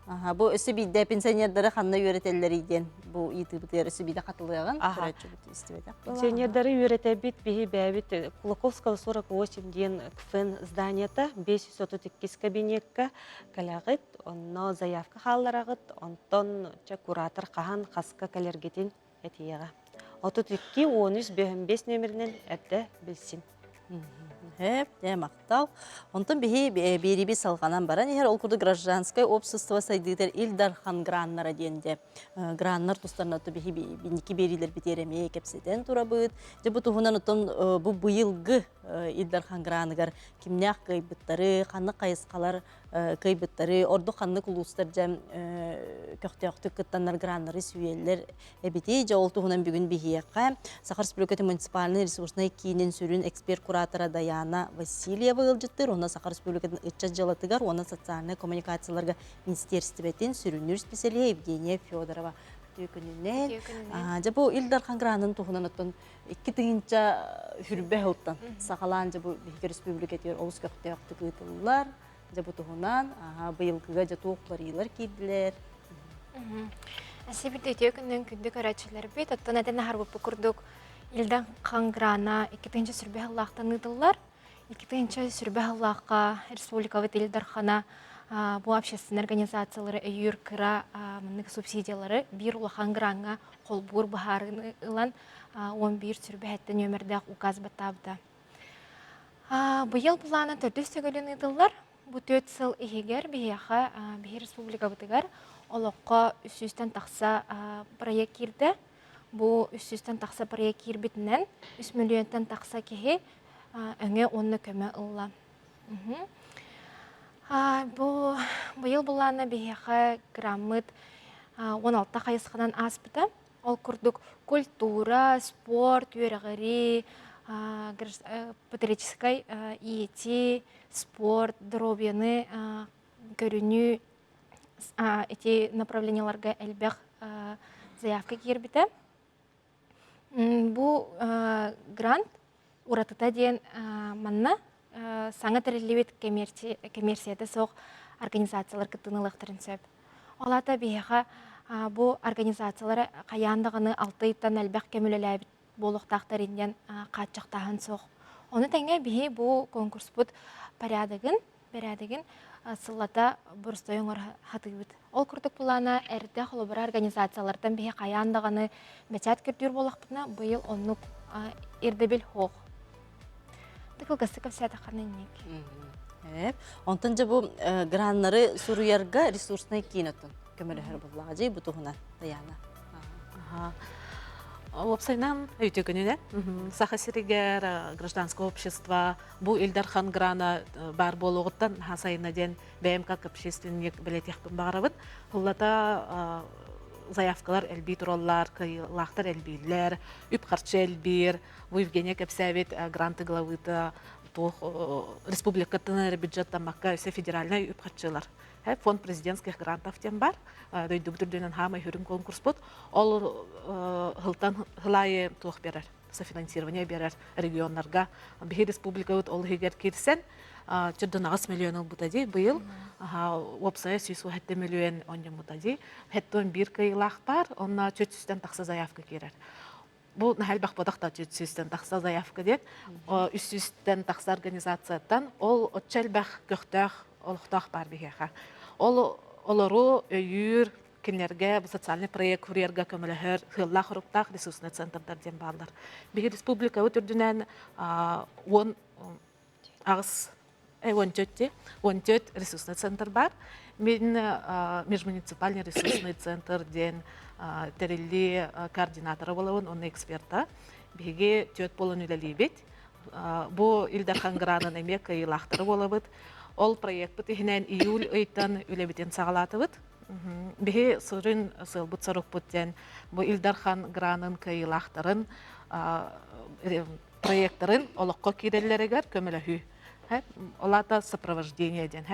Аха, бу өссө биирдэ пенсионердары ханна үөрэтэллэрий диэн бу ИТ-бытыгар өссө биирдэ хатылыаҕын көрөөччүбүт истибэтэх. Пенсионердары үөрэтэбит, биһи бэйэбит Кулаковского 48 диэн КФН зданиета 532 кабинекка кэлэҕит, онно заявка хааллараҕыт, онтон чэ куратор хаһан хаска кэлэргитин этиэҕэ. 32 13 55 нөмеринэн эрдэ билсин. Хөп, дьэ махтал. Онтон биһи биэриби салҕанан баран иһэр, ол курдук гражданскай общество сайдыытар Ил Дархан граннара диэн дьэ граннар тустарына биһи биники биэриилэрбитигэр эмиэ кэпсэтэн турабыт. Дьэ бу туһунан оттон бу быйылгы Ил Дархан граныгар кимнээх кыайбыттары, ханнык хайысхалар кыайбыттары, ордук ханнык улуустар дьэ көхтөөхтүк кыттаннар граннары сүүйэллэр эбитий. Дьэ ол туһунан бүгүн биһиэхэ Саха Республикатын муниципальнай ресурснай киинин сүрүн эксперт-куратора Даяна Васильева ыалдьыттыыр уонна Саха Республикатын ыччат дьыалатыгар уонна социальнай коммуникацияларга министиэристибэтин сүрүннүүр специалиһэ Евгения Федорова. Үтүө күнүнэн. Дьэ бу Ил Дархан гранын туһунан оттон 2 тыһыынча хүрбэ сылтан саҕалаан дьэ бу биһиги республикатыгар олус көхтөөхтүк ыытыллар. Дьэ бу туһунан быйылгыга дьэ туох уларыйыылар киирдилэр? Эсибит үтүө күнүн күндү көрөөччүлэрбит, оттон этэн аһарбыппыт курдук Ил Дархан грана 2 тыһыынча сүрбэ сыллаахтан ыытыллар. 2 тыһыынча сүрбэ сыллаахха республикабыт Ил Дархана бу общественный организациялары өйүүр кыра маннык субсидиялары биир улахан граҥҥа холбуур быһаарыыны ылан 11 сүрбэһэттэн нүөмэрдээх указ баттаабыта. Быйыл былаана төрдүс төгүлүн ыытыллар. Бу 4 сыл иһигэр биһиэхэ биһи республикабытыгар олоххо 300-тэн тахса проект киирдэ. Бу 300-тэн тахса проект киирбитинэн 3 миллионтан тахса киһи өҥө уонна көмө ылла. Бу быйыл былаана биһиэхэ граммыт 16 хайысханан ааспыта. Ол курдук культура, спорт, үөрэҕирии, патриотическай иитии, спорт, доруобуйаны көрүнүү ити направлениеларга элбэх заявка киирбитэ. Бу грант уратыта диэн манна саҥа тэриллибит коммерцията суох организациялар кыттыыны ылыахтарын сөп. Ол аата биһиэхэ бу организациялары хайаан даҕаны 6 ыйтан элбэх кэм үлэлээбит буолуохтаахтар инниэн хааччахтааһын суох. Ону тэҥэ биһи бу конкурспут порядогын, бэрээдэгин сыллата боростуой оҥоро сатыыбыт. Ол курдук былаана эрдэ холобура организациялартан биһи хайаан даҕаны бэчээт көрдүүр буоллахпытына, быйыл оннук ирдэбил суох. Кылгастык кэпсээтэххинэ инник. Онтон дьэ бу граннары суруйарга ресурснай киин оттон көмөлөһөр буоллаҕа дьэ бу туһунан Даяна. Уопсайынан үтүө күнүнэн Саха сиригэр гражданское общество бу Ил Дархан грана баар буолуоҕуттан сайына диэн бэйэм как общественник бэлиэтиэхпин баҕарабын. Ыллата заявкалар элбии тураллар, кыайыылаахтар элбииллэр, үп-харчы элбиир. Бу Евгения кэпсээбит гранты главыта туох республикаттан эрэ бюджеттаммакка өссө федеральнай үп-харчылар фонд президентских грантов диэн бар. Дойдубут үрдүнэн хаамай хүрүн конкурспут. Ол хылтан хылайы туох берер софинансирование берер регионнарга. Биһи республикабыт ол иһигэр кирсэн чырдын 8 миллион ылбыта дии быйыл уопсайа 107 миллион онньоммута дии. Хэттон биир кыайыылаах бар, онно 400-тэн тахса заявка киирэр. Бу наһаа элбэх буолбатах да 400-тэн тахса заявка диэн 300-тэн тахса организацияттан ол оччо элбэх көхтөөх олохтоох баар биһиэхэ. Ол олору өйүүр кинилэргэ социальный проект курьерга көмөлөһөр сыаллаах хоруктаах ресурсный центрдар диэн бааллар. Биһи республикабыт үрдүнэн 18 14 ресурсный центр бар. Мин межмуниципальный ресурсный центр диэн тэриллии координатора буолабын, уонна эксперта. Биһиги түөрт буолан үлэлиибит. Бу Ил Дархан гранын эмиэ кыайыылаахтара буолабыт. Ол проекпыт иһинэн июль ыйтан үлэбитин саҕалаатыбыт. Биһи сүрүн сыалбыт-сорукпут диэн бу Ил Дархан гранын кыайыылаахтарын проекттарын олоххо киирэллэригэр көмөлөһүү. Ол аата сопровождение диэн.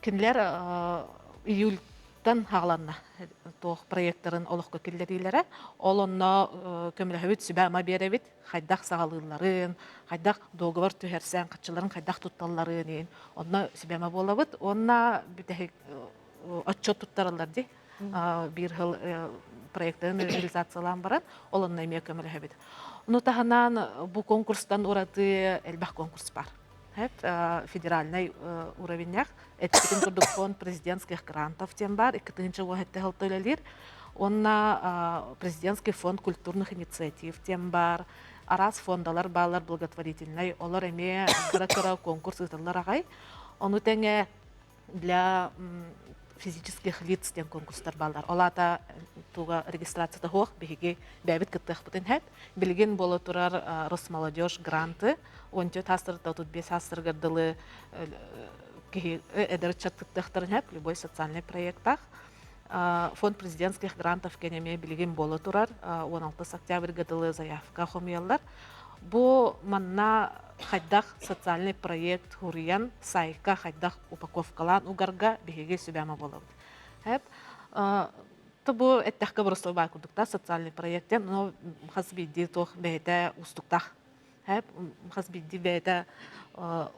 Кинилэр июль тан хааланна туох проекттарын олоххо киллэриилэрэ. Ол онно көмөлөһөбүт, сүбэ-ама биэрэбит, хайдах саҕалыылларын, хайдах договор түһэрсэн, хаччыларын хайдах тутталларын иин. Онно сүбэ-ама буолабыт. Уонна бүтэһик отчет туттараллар дии. Биир сыл проектын реализациялаан баран, ол онно эмиэ көмөлөһөбүт. Ону таһынан бу конкурстан ураты элбэх конкурс бар. Федеральный уровеннях эппитин курдук фонд президентских грантов диэн баар 2017 сылта үлэлиир. Уонна президентский фонд культурных инициатив диэн баар. Араас фондалар бааллар благотворительный. Олор эмиэ кыра-кыра конкурс ыытыллар аҕай. Ону тэҥэ для физических лиц диэн конкурстар бааллар. Ол аата туга регистрацията суох биһиги бэйэбит кыттыахпытын сөп. Билигин буола турар Росмолодежь гранты 14 саастарыттан 35 саастарыгар дылы киһи эдэр ыччат кыттыахтарын сөп любой социальный проектах. Фонд президентских грантов кэн эмиэ билигин буола турар 16 октябрьга дылы заявка хомуйаллар. Бу манна хайдах социальный проект хуруйан сайтка хайдах упаковкалаан угарга биһиги сүбэма буолабыт. Хэп бу эттэхкэ боростуой баар курдуктаах социальный проект но хас биирдии туох бэйэтэ уустуктаах. Хэп хас биирдии бэйэтэ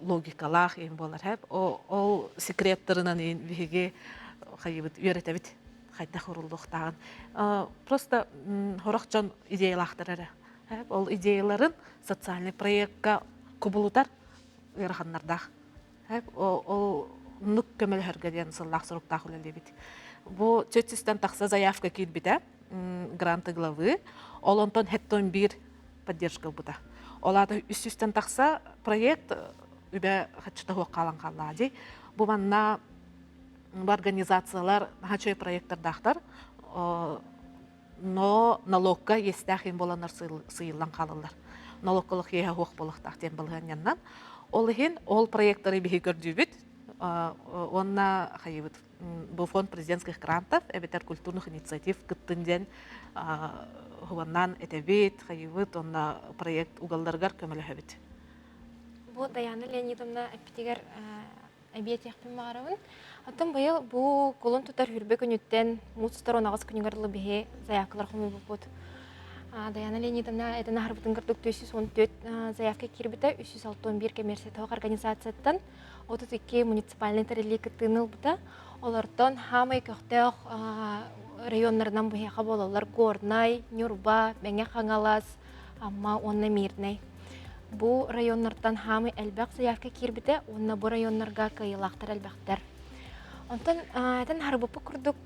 логикалаах иин буолар. Хэп ол секреттарынан иин биһиги хайыбыт үөрэтэбит хайдах уруллуохтааҕын. Просто хорох дьон идеялаахтар эрэ. Ол идеяларын социальный проектка кубулутар ыараханнардаах. Ол оннук көмөлөһөргө диэн сыллаах-соруктаах үлэлиибит. Бу 400-тэн тахса заявка киирбитэ гранты главы. Ол онтон хэттон биир поддержка ылбыта. Ол аата 300-тэн тахса проект үбэ хаччыта суох хаалан хааллаҕа дии. Бу манна бу организациялар наһаа үчүгэй проекттардаахтар. Но налогка иэстээх иһин буоланнар сыйыллан хаалаллар. Налогкалык иэһэ суох буолуохтаах диэн балаһыанньаннан. Ол иһин ол проекттары биһи көрдүүбүт уонна хайыбыт бу фонд президентских грантов эбэтэр культурных инициатив кыттын диэн хуганнаан этэбит, хайыбыт уонна проект угалларыгар көмөлөһөбүт. Бу Даяна Леонидовна эппитигэр эбиэтиэхпин баҕарабын. Оттон быйыл бу кулун тутар хүрбэ күнүттэн муус тутар 18 күнүгэр дылы биһи заявкалар хомуйбуппут. Даяна Леонидовна этэн аһарбытын курдук 414 заявка киирбитэ, 361 коммерциятаах организацияттан 32 муниципальнай тэриллии кыттыыны ылбыта. Олортон хаамай көхтөөх районнарынан быһыаха буолаллар Горнай, Ньурба, Мэҥэ Хаҥалас, Амма уонна Мирнэй. Бу районнартан хаамый элбэх заявка киирбитэ уонна бу районнарга кыайыылаахтар элбэхтэр. Онтон этэн харбыппыт курдук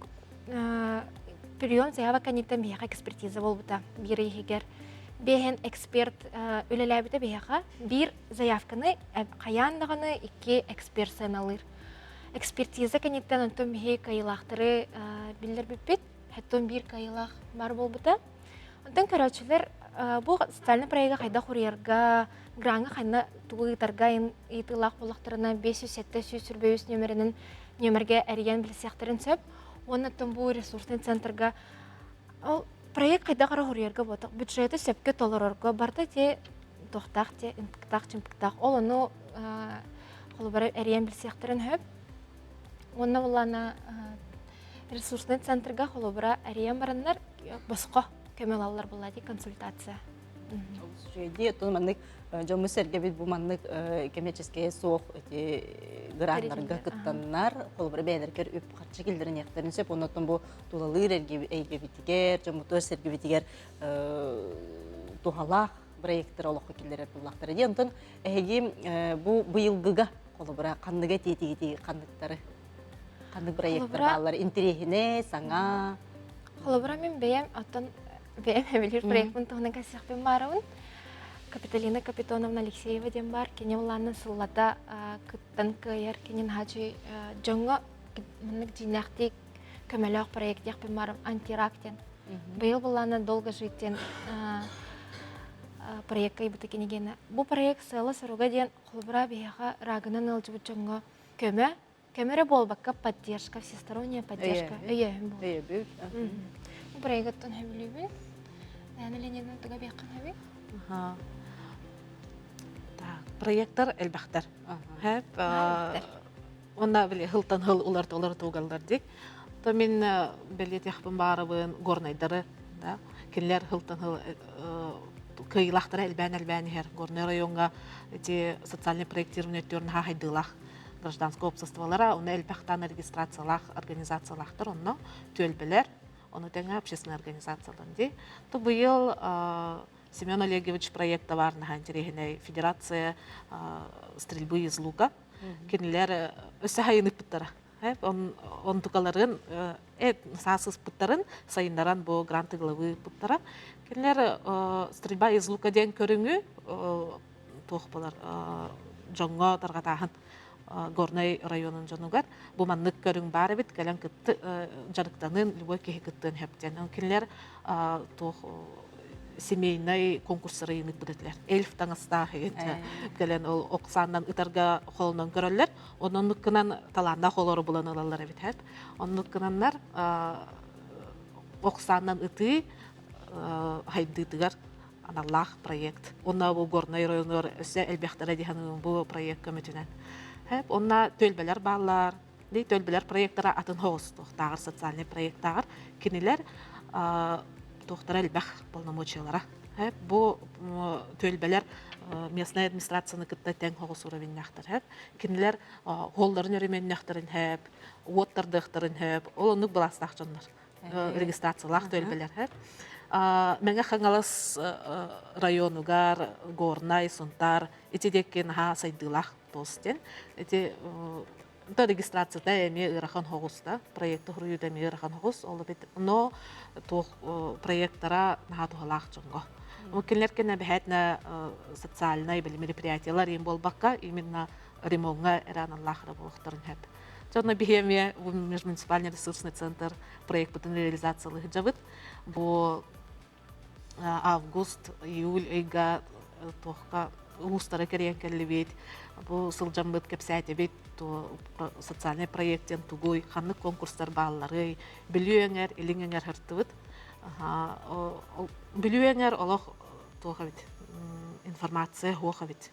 прием заявок кэнниттэн биһиэхэ экспертиза буолбута биир иһигэр. Биэһэн эксперт үлэлээбитэ биһиэхэ биир заявканы хайаан даҕаны икки эксперт сыаналыыр. Экспертиза кэнниттэн онтон биһи кыайыылаахтары биллэрбиппит. Хэттон биир кыайыылаах бар буолбута. Онтон көрөөччүлэр бу социальный проега хайдах уруйарга, граҥҥа ханна тугу ыытарга ыйытыылаах буоллахтарына 507 нөмеринэн нөмергэ эрийэн билсиэхтэрин сөп. Уонна оттон бу ресурсный центрга ол проект хайдах эрэ уруйарга буотах бюджеты сөпкө толорорго барыта те туохтаах те ымпыктаах чымпыктаах ол ону холобура эрийэн билсиэхтэрин сөп. Уонна буллаана ресурсный центрга холобура эрийэн бараннар босхо көмө ылаллар буолла дии консультация. Үчүгэйдии оттон маннык дьоммут сэргэбит бу маннык кэмиэрчэскэйэ суох ити граннарга кыттаннар холобура бэйэлэригэр үп харчы киллэриниэхтэрин сөп оннуттан бу тулалыыр эйгэбитигэр дьоммутугар сэргэбитигэр туһалаах проекттары олоххо киллэрэр буоллахтара дии онтон эһиги бу быйылгыга холобура ханныга тиэтигити ханныктары Ханнык проекттар бааллар? Интэриэһинэй, саҥа. Холобура, мин бэйэм оттон бэйэм эбилир проекпын туһунан кэпсиэхпин баарабын. Капиталина Капитоновна Алексеева диэн баар. Кини улаанын сыллата кыттан кыайар. Кини наһаа дьоҥҥо маннык дьиҥнээхтик көмөлөөх проект диэхпин баарым антирак диэн. Быйыл былаана долго жить диэн проекка ыйбыта кинигени. Бу проект сыала-соруга диэн холобура биһиэхэ рагынан ыалдьыбыт дьоҥҥо көмө, көмө эрэ буолбакка поддержка, всесторонняя поддержка, өйөөһүн буолар. Өйөбүл. Бу проектын сөбүлүүбүн. Лена Леонидовна туга биэххин сөбүй? Так, проекттар элбэхтэр. Хэп Онна били хылтан хыл уларт улар тугаллар ди. То мин бэлиэтиэхпин баарабын горнайдары да кинилэр хылтан хыл кыайыылаахтара элбээн элбээн иһэр. Горнай райоҥҥа эти социальный проектирование өттүгэр наһаа хайдыылаах гражданское обществолара, онно элбэх таан регистрациялаах организациялаахтар онно түөлбэлэр, ону тэҥэ общественная организациялар ди. То быйыл Семен Олегович проекта бар наһаа интэриэһинэй Федерация стрельбы из лука. Кинилэр өссө хайыныппыттара. Онтукаларын саас ыспыттарын сайыннаран бу гранты главы ыппыттара. Кинилэр стрельба из лука диэн көрүҥү туох болар дьоҥҥо тарҕатааһын Горнай районун дьонугар бу маннык көрүҥ баар эбит кэлэн кытты дьарыктанын любой киһи кыттыан сөп диэн. Кинилэр туох семейнай конкурстары ыйыныппыт этилэр. Эльф таҥастаах кэлэн ол оксааннан ытарга холонон көрөллөр. Оннук гынан талааннаах олору булан ылаллар эбит. Оннук гынаннар оксааннан ытыы хайдыытыгар аналлаах проект. Онно бу Горнай районугар өссө элбэхтэрэ диһан бу проект көмөтүнэн. Онно түөлбэлэр бааллар. Түөлбэлэр проекттара атын хоҕус туохтааҕар социальный проекттааҕар кинилэр туохтара элбэх полномочиялара. Бу түөлбэлэр местная администрацияны кытта тэҥ хоҕус уровеннаахтар. Кинилэр холларын өрөмүөннэхтэрин хэп, уот тардыахтарын хэп, ол оннук былаастаах дьоннор. Регистрациялаах түөлбэлэр. Мэҥэ Хаҥалас районугар Горнай, Сунтаар ити диэки наһаа сайдыылаах туос диэн. Ити то регистрацията эмиэ ыарахан соҕус да, проекты суруйуута эмиэ ыарахан соҕус, ол эбит, но туох проекттара наһаа туһалаах дьоҥҥо. Кинилэр кэннэ бэһээтинэ социальнай били мероприятиялар им буолбакка, именно ремоҥҥа эрэ аналлаах эрэ буолуохтарын сөп. Дьонно биһи эмиэ бу межмуниципальный ресурсный центр проекпытын реализациялыы сылдьабыт. Бу август, июль ыйга туохка улуустары кэрийэн кэллибит, бу сылдьаммыт кэпсээтибит, социальный проект диэн тугуй, ханнык конкурстар баалларый, Бүлүү эҥэр, Илиҥ эҥэр сыртыбыт. Бүлүү эҥэр олох туох эбит, информация суох эбит.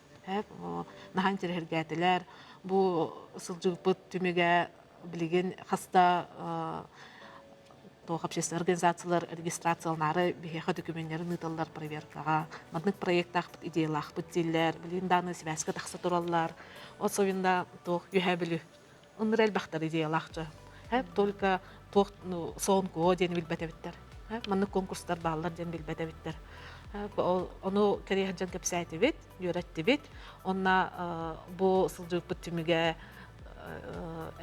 Наһаа интэриэһиргээтилэр. Бу сылдьыбыппыт түмүгэ билигин хаста туох общественный организациялар регистрацияланаары биһиэхэ документарын ыыталлар проверкаҕа. Маннык проектаахпыт, идеялаахпыт дииллэр. Билигин даҕаны связка тахса тураллар. Особенно туох үөһээ Бүлүү. Оннур элбэхтэр идеялаах дьон. Только туох соонкуо диэн билбэт эбиттэр. Маннык конкурстар бааллар диэн билбэт эбиттэр. Ону кэриэһэ дьон кэпсээтибит, үөрэттибит. Онно бу сылдьыбыппыт түмүгэ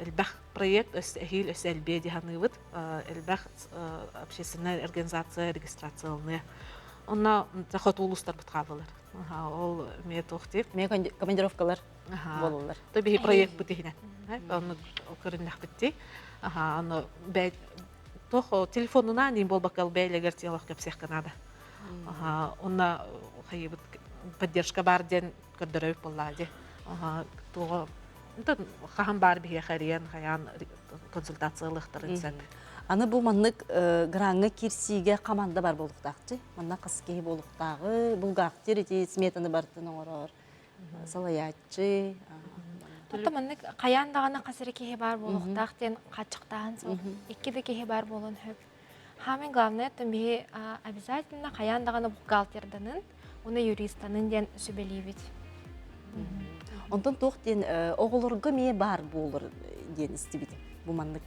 элбэх проект өссө эһиил өссө элбиэ дии саныыбыт. Элбэх общественная организация регистрацияланыа. Онно хоту улуустарбыт хааллылар. Ол эмиэ туох диир? Эмиэ командировкалар буолаллар. То биһи проекпыт иһинэн. Онну көрүннэхпит дии. Аны туох телефонунан иин буолбакка бэйлэгэр телох кэпсиэххэ наада. Онно хайыбыт поддержка бар диэн көрдөрөбүт буоллаа дии. Туоҕа хаһан баар биһиэхэ эрийэн хайаан консультация ылыахтарын сөп. Аны бу маннык граҥҥа киирсиигэ хамаанда бар буолуохтаахчы. Манна хас киһи буолуохтааҕы, булгаахтыр ити сметаны барытын оҥорор салайааччы. Оттон маннык хайаан даҕаны хас эрэ киһи баар буолуохтаах диэн хааччахтааһын суох. Икки да киһи баар буолуон сөп. Самое главное, оттон биһи обязательно хайаан даҕаны бухгалтерданын, уонна юристанын диэн сүбэлиибит. Онтон туох диэн оҕолорго эмиэ баар буолар диэн истибитим бу маннык.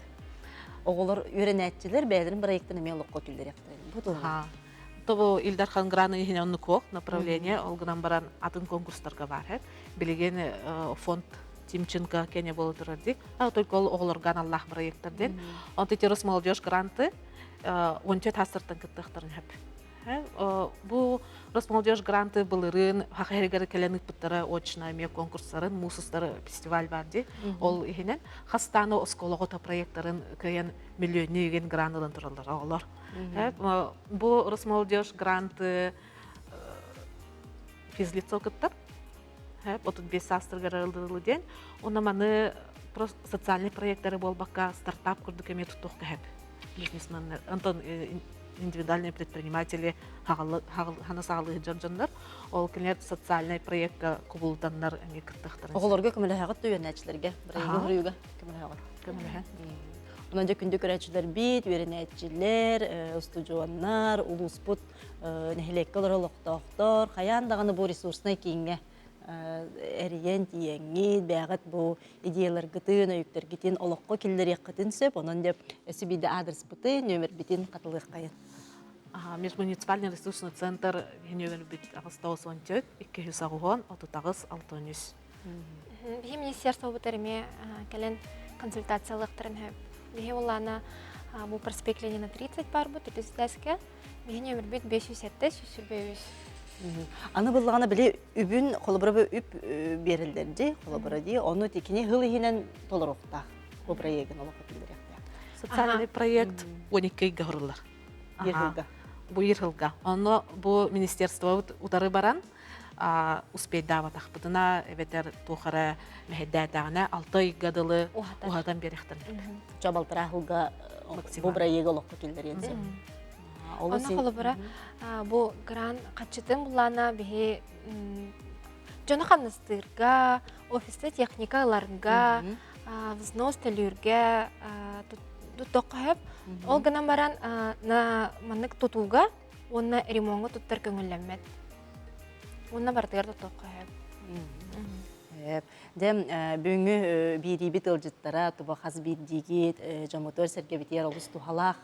Оҕолор үөрэнээччилэр бэйэлэрин бырайыактарын эмиэ олоххо киллэриэхтэрин. Бу туһунан. Тобу Ил Дархан граны иһинэн оннук направление ол гынан баран атын конкурстарга баар. Билигин фонд Тимченко кене буола турар дии. Только ол оҕолорго аналлаах проекттар диэн. Онто ити Росмолодежь гранты 14 хастартан кыттыахтарын сөп. Бу Росмолодежь гранты былырыын Саха сиригэр кэлэн ыыппыттара очно эмиэ конкурстарын, муусустары фестиваль бар дии. Ол иһинэн хастааны оскуолаҕа проекттарын кыайан миллионнуу игин грант ылан тураллар оҕолор. Бу Росмолодежь гранты физлицо кыттар. 35 саастарыгар ылылы диэн. Онно маны социальный проекттары буолбакка стартап курдук эмиэ туттуох кэһэп. Бизнесменнер, онтон индивидуальные предприниматели хана саҕалыы дьон дьоннор ол кинилэр социальный проектка кубулутаннар эмиэ кыттыахтарын. Оҕолорго көмөлөһөҕүт үөрэнээччилэргэ бырайыгы хоруйуга көмөлөһөҕүт. Көмөлөһөн. Онон дьэ күндү көрөөччүлэрбит, үөрэнээччилэр, устудьуоннар, улууспут нэһилиэккэ олорор олохтоохтор хайаан даҕаны бу ресурснай кииҥҥэ эрийэн тиийэҥҥит, бэйэҕит бу идеяларгытын, өйүктэргитин олоххо киллэриэххитин сөп. Онон дьэ өссө биирдэ аадырыспытын, нүөмэрбитин хатылыаххайын. Межмуниципальный ресурсный центр нүөмэрбит 894 280 38 63. Биһи министерствобытар эмиэ кэлэн консультациялыахтарын сөп. Биһи улаана бу проспект Ленина 30 барбыт, үтүс Биһи нөмірбит 507 123. Аны буллаҕына били үбүн холобура бу үп биэрэллэр дии, холобура дии, ону кини хыл иһинэн толоруохтаах бу проегын олоххо киллэриэхтээх. Социальный проект 12 ыйга хоруллар. Биир сылга. Бу биир сылга. Онно бу министерствобут утары баран успейдаабатахпытына эбэтэр туох эрэ мэһэйдээтэҕинэ 6 ыйга дылы уһатан биэриэхтэрин сөп. Чабалтара сылга бу проегы олоххо киллэриэн сөп. Онно холобура бу грант хаччытын буллаана биһи дьону хамнастыырга, офиста техника ыларга, взнос төлүүргэ туттуохха сөп. Ол гынан баран на маннык тутууга уонна ремоҥҥа туттар көҥүллэммэт. Уонна барытыгар туттуохха сөп. Дьэ, бүгүҥҥү биириибит ыалдьыттара туба хас биирдиигит дьоммутугар сэргэбитигэр олус туһалаах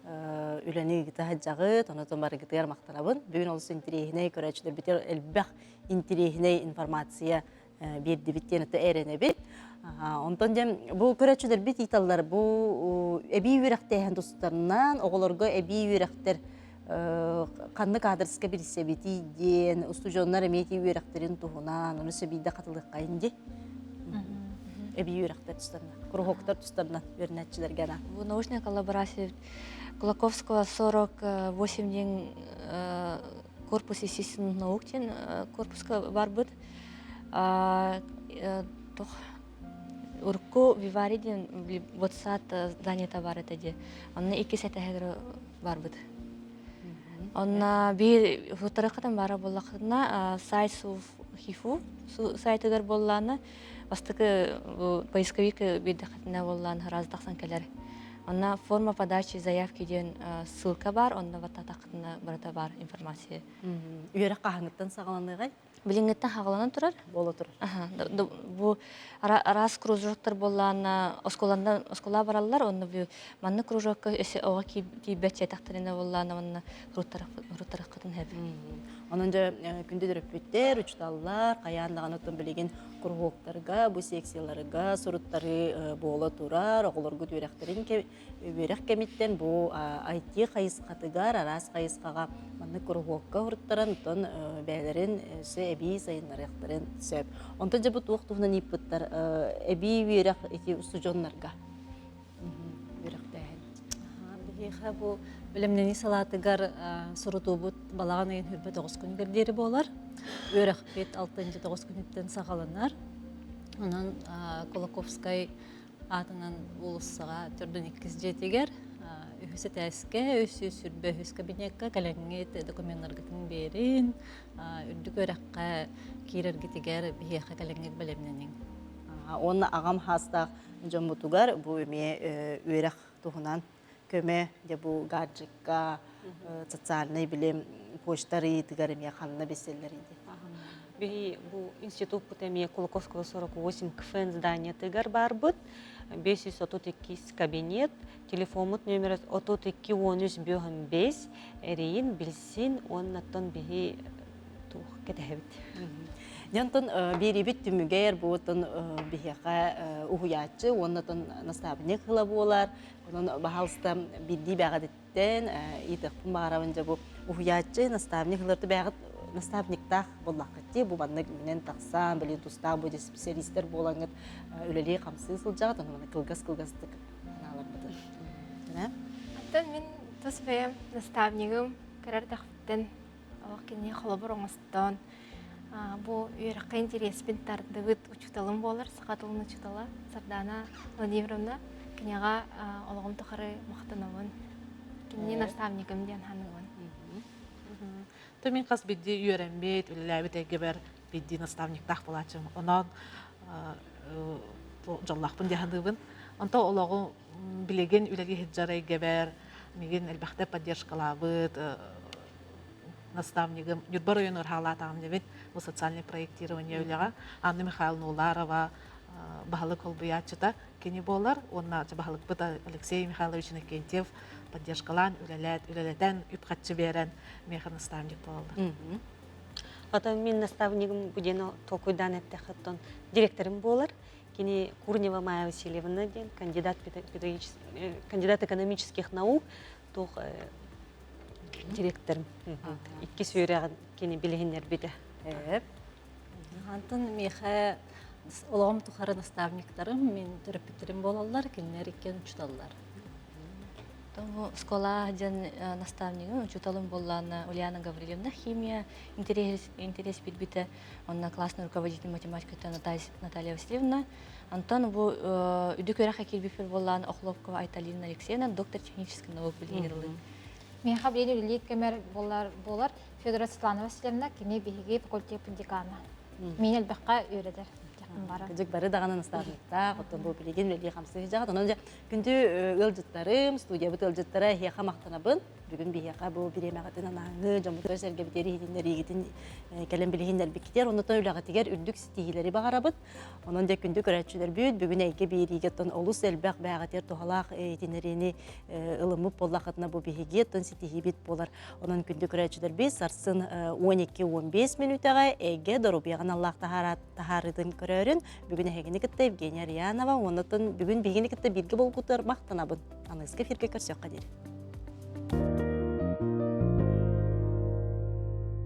үлэни ыыта сылдьаҕыт, онон барыгытыгар махтанабын. Бүгүн олус интириэһинэй көрөөччүлэрбитигэр элбэх интириэһинэй информация биэрдибит диэн это эрэнэбит. Онтон дьэ бу көрөөччүлэрбит ыыталлар бу эбии үөрэхтээһин тустарынан оҕолорго эбии үөрэхтэр ханнык аадырыска билсэбитий диэн устудьуоннар эмиэ ити үөрэхтэрин туһунан ону сөбүйдэ хатылыаххайын дии эбии үөрэхтэр тустарынан куруһуоктар тустарынан үөрэнээччилэргэ анаан Бу научная коллаборация Кулаковского 48 диэн корпус естественных наук диэн корпуска барбыт. Туох урукку Вивари диэн ботсад зданиета бар этэ дии. Онно иккис этээһигэр барбыт. Онно биир фотографиятын баара буоллахына сайт ХИФУ сайтыгар буоллаана бастакы поисковик биэрдэххитинэ буоллаан сразу тахсан кэлэр. Онно форма подачи заявки диэн ссылка бар, онно баттаатаххытына барыта бар информация. Үөрэх хаһааҥҥыттан саҕаланыаҕай? Билиҥҥиттэн хаҕаланан турар. Буола турар. Бу араас кружоктар буоллаана оскуоланан оскуола бараллар, онно бу маннык кружокка өссө оҕо тиийбэт чэтэхтэринэ буоллаана уонна руттараххытын хэп. Онон дьэ күндү төрөппүттэр, учууталлар хайаан даҕаны оттон билигин куруһуоктарга, бу секцияларга суруттарыы буола турар, оҕолоргут үөрэхтэрин үөрэх кэмиттэн бу IT хайысхатыгар араас хайысхаҕа маннык куруһуокка уруттаран оттон бэйэлэрин өссө эбии сайыннарыахтарын сөп. Онтон дьэ бу туох туһунан ыйыппыттар эбии үөрэх ити устудьуоннарга үөрэхтээһин. Биһиэхэ бу бэлэмнэнии салаатыгар сурутуубут балаҕан ыйын 29 күнүгэр диэри буолар. Үөрэхпит 6-9 күнүттэн саҕаланар. Онон Кулаковскай аатынан уулуссаҕа төрдүн иккис дьиэтигэр үһүс этээскэ 323 кабинекка кэлэҥҥит докуменнаргытын биэрин, үрдүк үөрэххэ киирэргитигэр биһиэхэ кэлэҥҥит бэлэмнэниҥ. Уонна аҕам хаастаах дьоммутугар бу эмиэ үөрэх туһунан көмө дьэ бу гаджекка социальнай билим почта арыйыытыгар эмиэ ханна билсэллэрий диэн. Биһи бу институппут эмиэ Кулаковского 48 КФН зданиетыгар барбыт. 532 кабинет, телефоммут номера 32 13 5 эрийин билсин уоннаттан биһи туох кэтэһэбит. Дьонтон биэрибит түмүгэр бу оттон биһиэхэ уһуйааччы уонна наставник ыла буолар. Онон баһаалыста биирдии бэҕэдиттэн ыйытыахпын баҕарабын дьэ бу уһуйааччы наставник ыларты бэҕэт наставниктаах буоллаххыт дии, бу маннык үүнэн тахсан, били тустаах бу специалистер буолаҥҥыт үлэлии хамсыы сылдьаҕыт, ону маны кылгас-кылгастык анааларбытын. Оттон мин тус бэйэм наставнигым кыра эрдэхпиттэн олох кини холобур оҥостон бу үөрэххэ интэриэспин тардыбыт учууталым буолар, саха тылын учуутала Сардаана Владимировна. Киниэхэ олоҕум тухары махтанабын. Кинини наставнигым диэн саныыбын. То мин хас биирдии үөрэммит, үлэлээбит эйгэбэр биирдии наставниктаах буолааччым. Онон дьоллоохпун дии саныыбын. Онто олоҕу билигин үлэлии сылдьар эйгэбэр мигин элбэхтэ поддержкалаабыт наставнигым Ньурба оройуон ырһаалаатаҕым дебит бу социальное проектирование үлэҕэ Анна Михайловна Уларова баһылык холбуйааччыта кини буолар уонна баһылыкпыт Алексей Михайлович Иннокентьев поддержкалаан үлэлээт үлэлэтэн үп-харчы биэрэн миэхэ наставник буолаллар. Потом мин наставнигым бу диэн толкуйдаан эттэххэ директорым буолар. Кини Курнева Майя Васильевна диэн кандидат кандидат экономических наук туох директорым. Иккис үөрэҕин кини билиһиннэрбитэ. Антон миэхэ олоҕум тухары наставниктарым, мин төрөппүттэрим буолаллар, кинилэр иккиэн учууталлар. Тому школа диэн наставнигым, учууталым буоллаана Ульяна Гаврильевна химия интерес, интерес билбитэ, онно классный руководитель математиката Наталья Васильевна. Антон бу үрдүк үөрэххэ киирбиппэр буоллаан Охлопкова Айталина Алексеевна доктор технических наук билигин Миэхэ билигин үлэлиир кэмэр буолар, буолар Федора Светлана Васильевна кини биһиги факультет декана. Мин элбэххэ үөрэтэр Кыдьык бары даҕаны наставниктаах, оттон бу билигин үлэлии хамсыы сылдьаҕыт. Онон дьэ күндү ыалдьыттарым, студиябыт ыалдьыттара эһиэхэ махтанабын. Бүгүн биһиэхэ бу бириэмэҕитин анааҥҥы, дьоммутугар сэргэбитигэр иһитиннэриигитин кэлэн билиһиннэрбиккитигэр, оннуттан үлэҕитигэр үрдүк ситиһиилэри баҕарабыт. Онон дьэ күндү көрөөччүлэрбит бүгүн эйгэ биэриигэ оттон олус элбэх бэйэҕитигэр туһалаах иһитиннэриини ылыммыт буоллаххытына бу биһиги оттон ситиһиибит буолар. Онон күндү көрөөччүлэрбит сарсын 12-15 мүнүүтэҕэ эйгэ доруобуйаҕа аналлаах таһаарыытын көрөөрүн бүгүн эһигини кытта Евгения Арианова уонна бүгүн биһигини кытта бииргэ буолбутугар махтанабын. Аныгыскы эфиргэ көрсүөххэ диэри.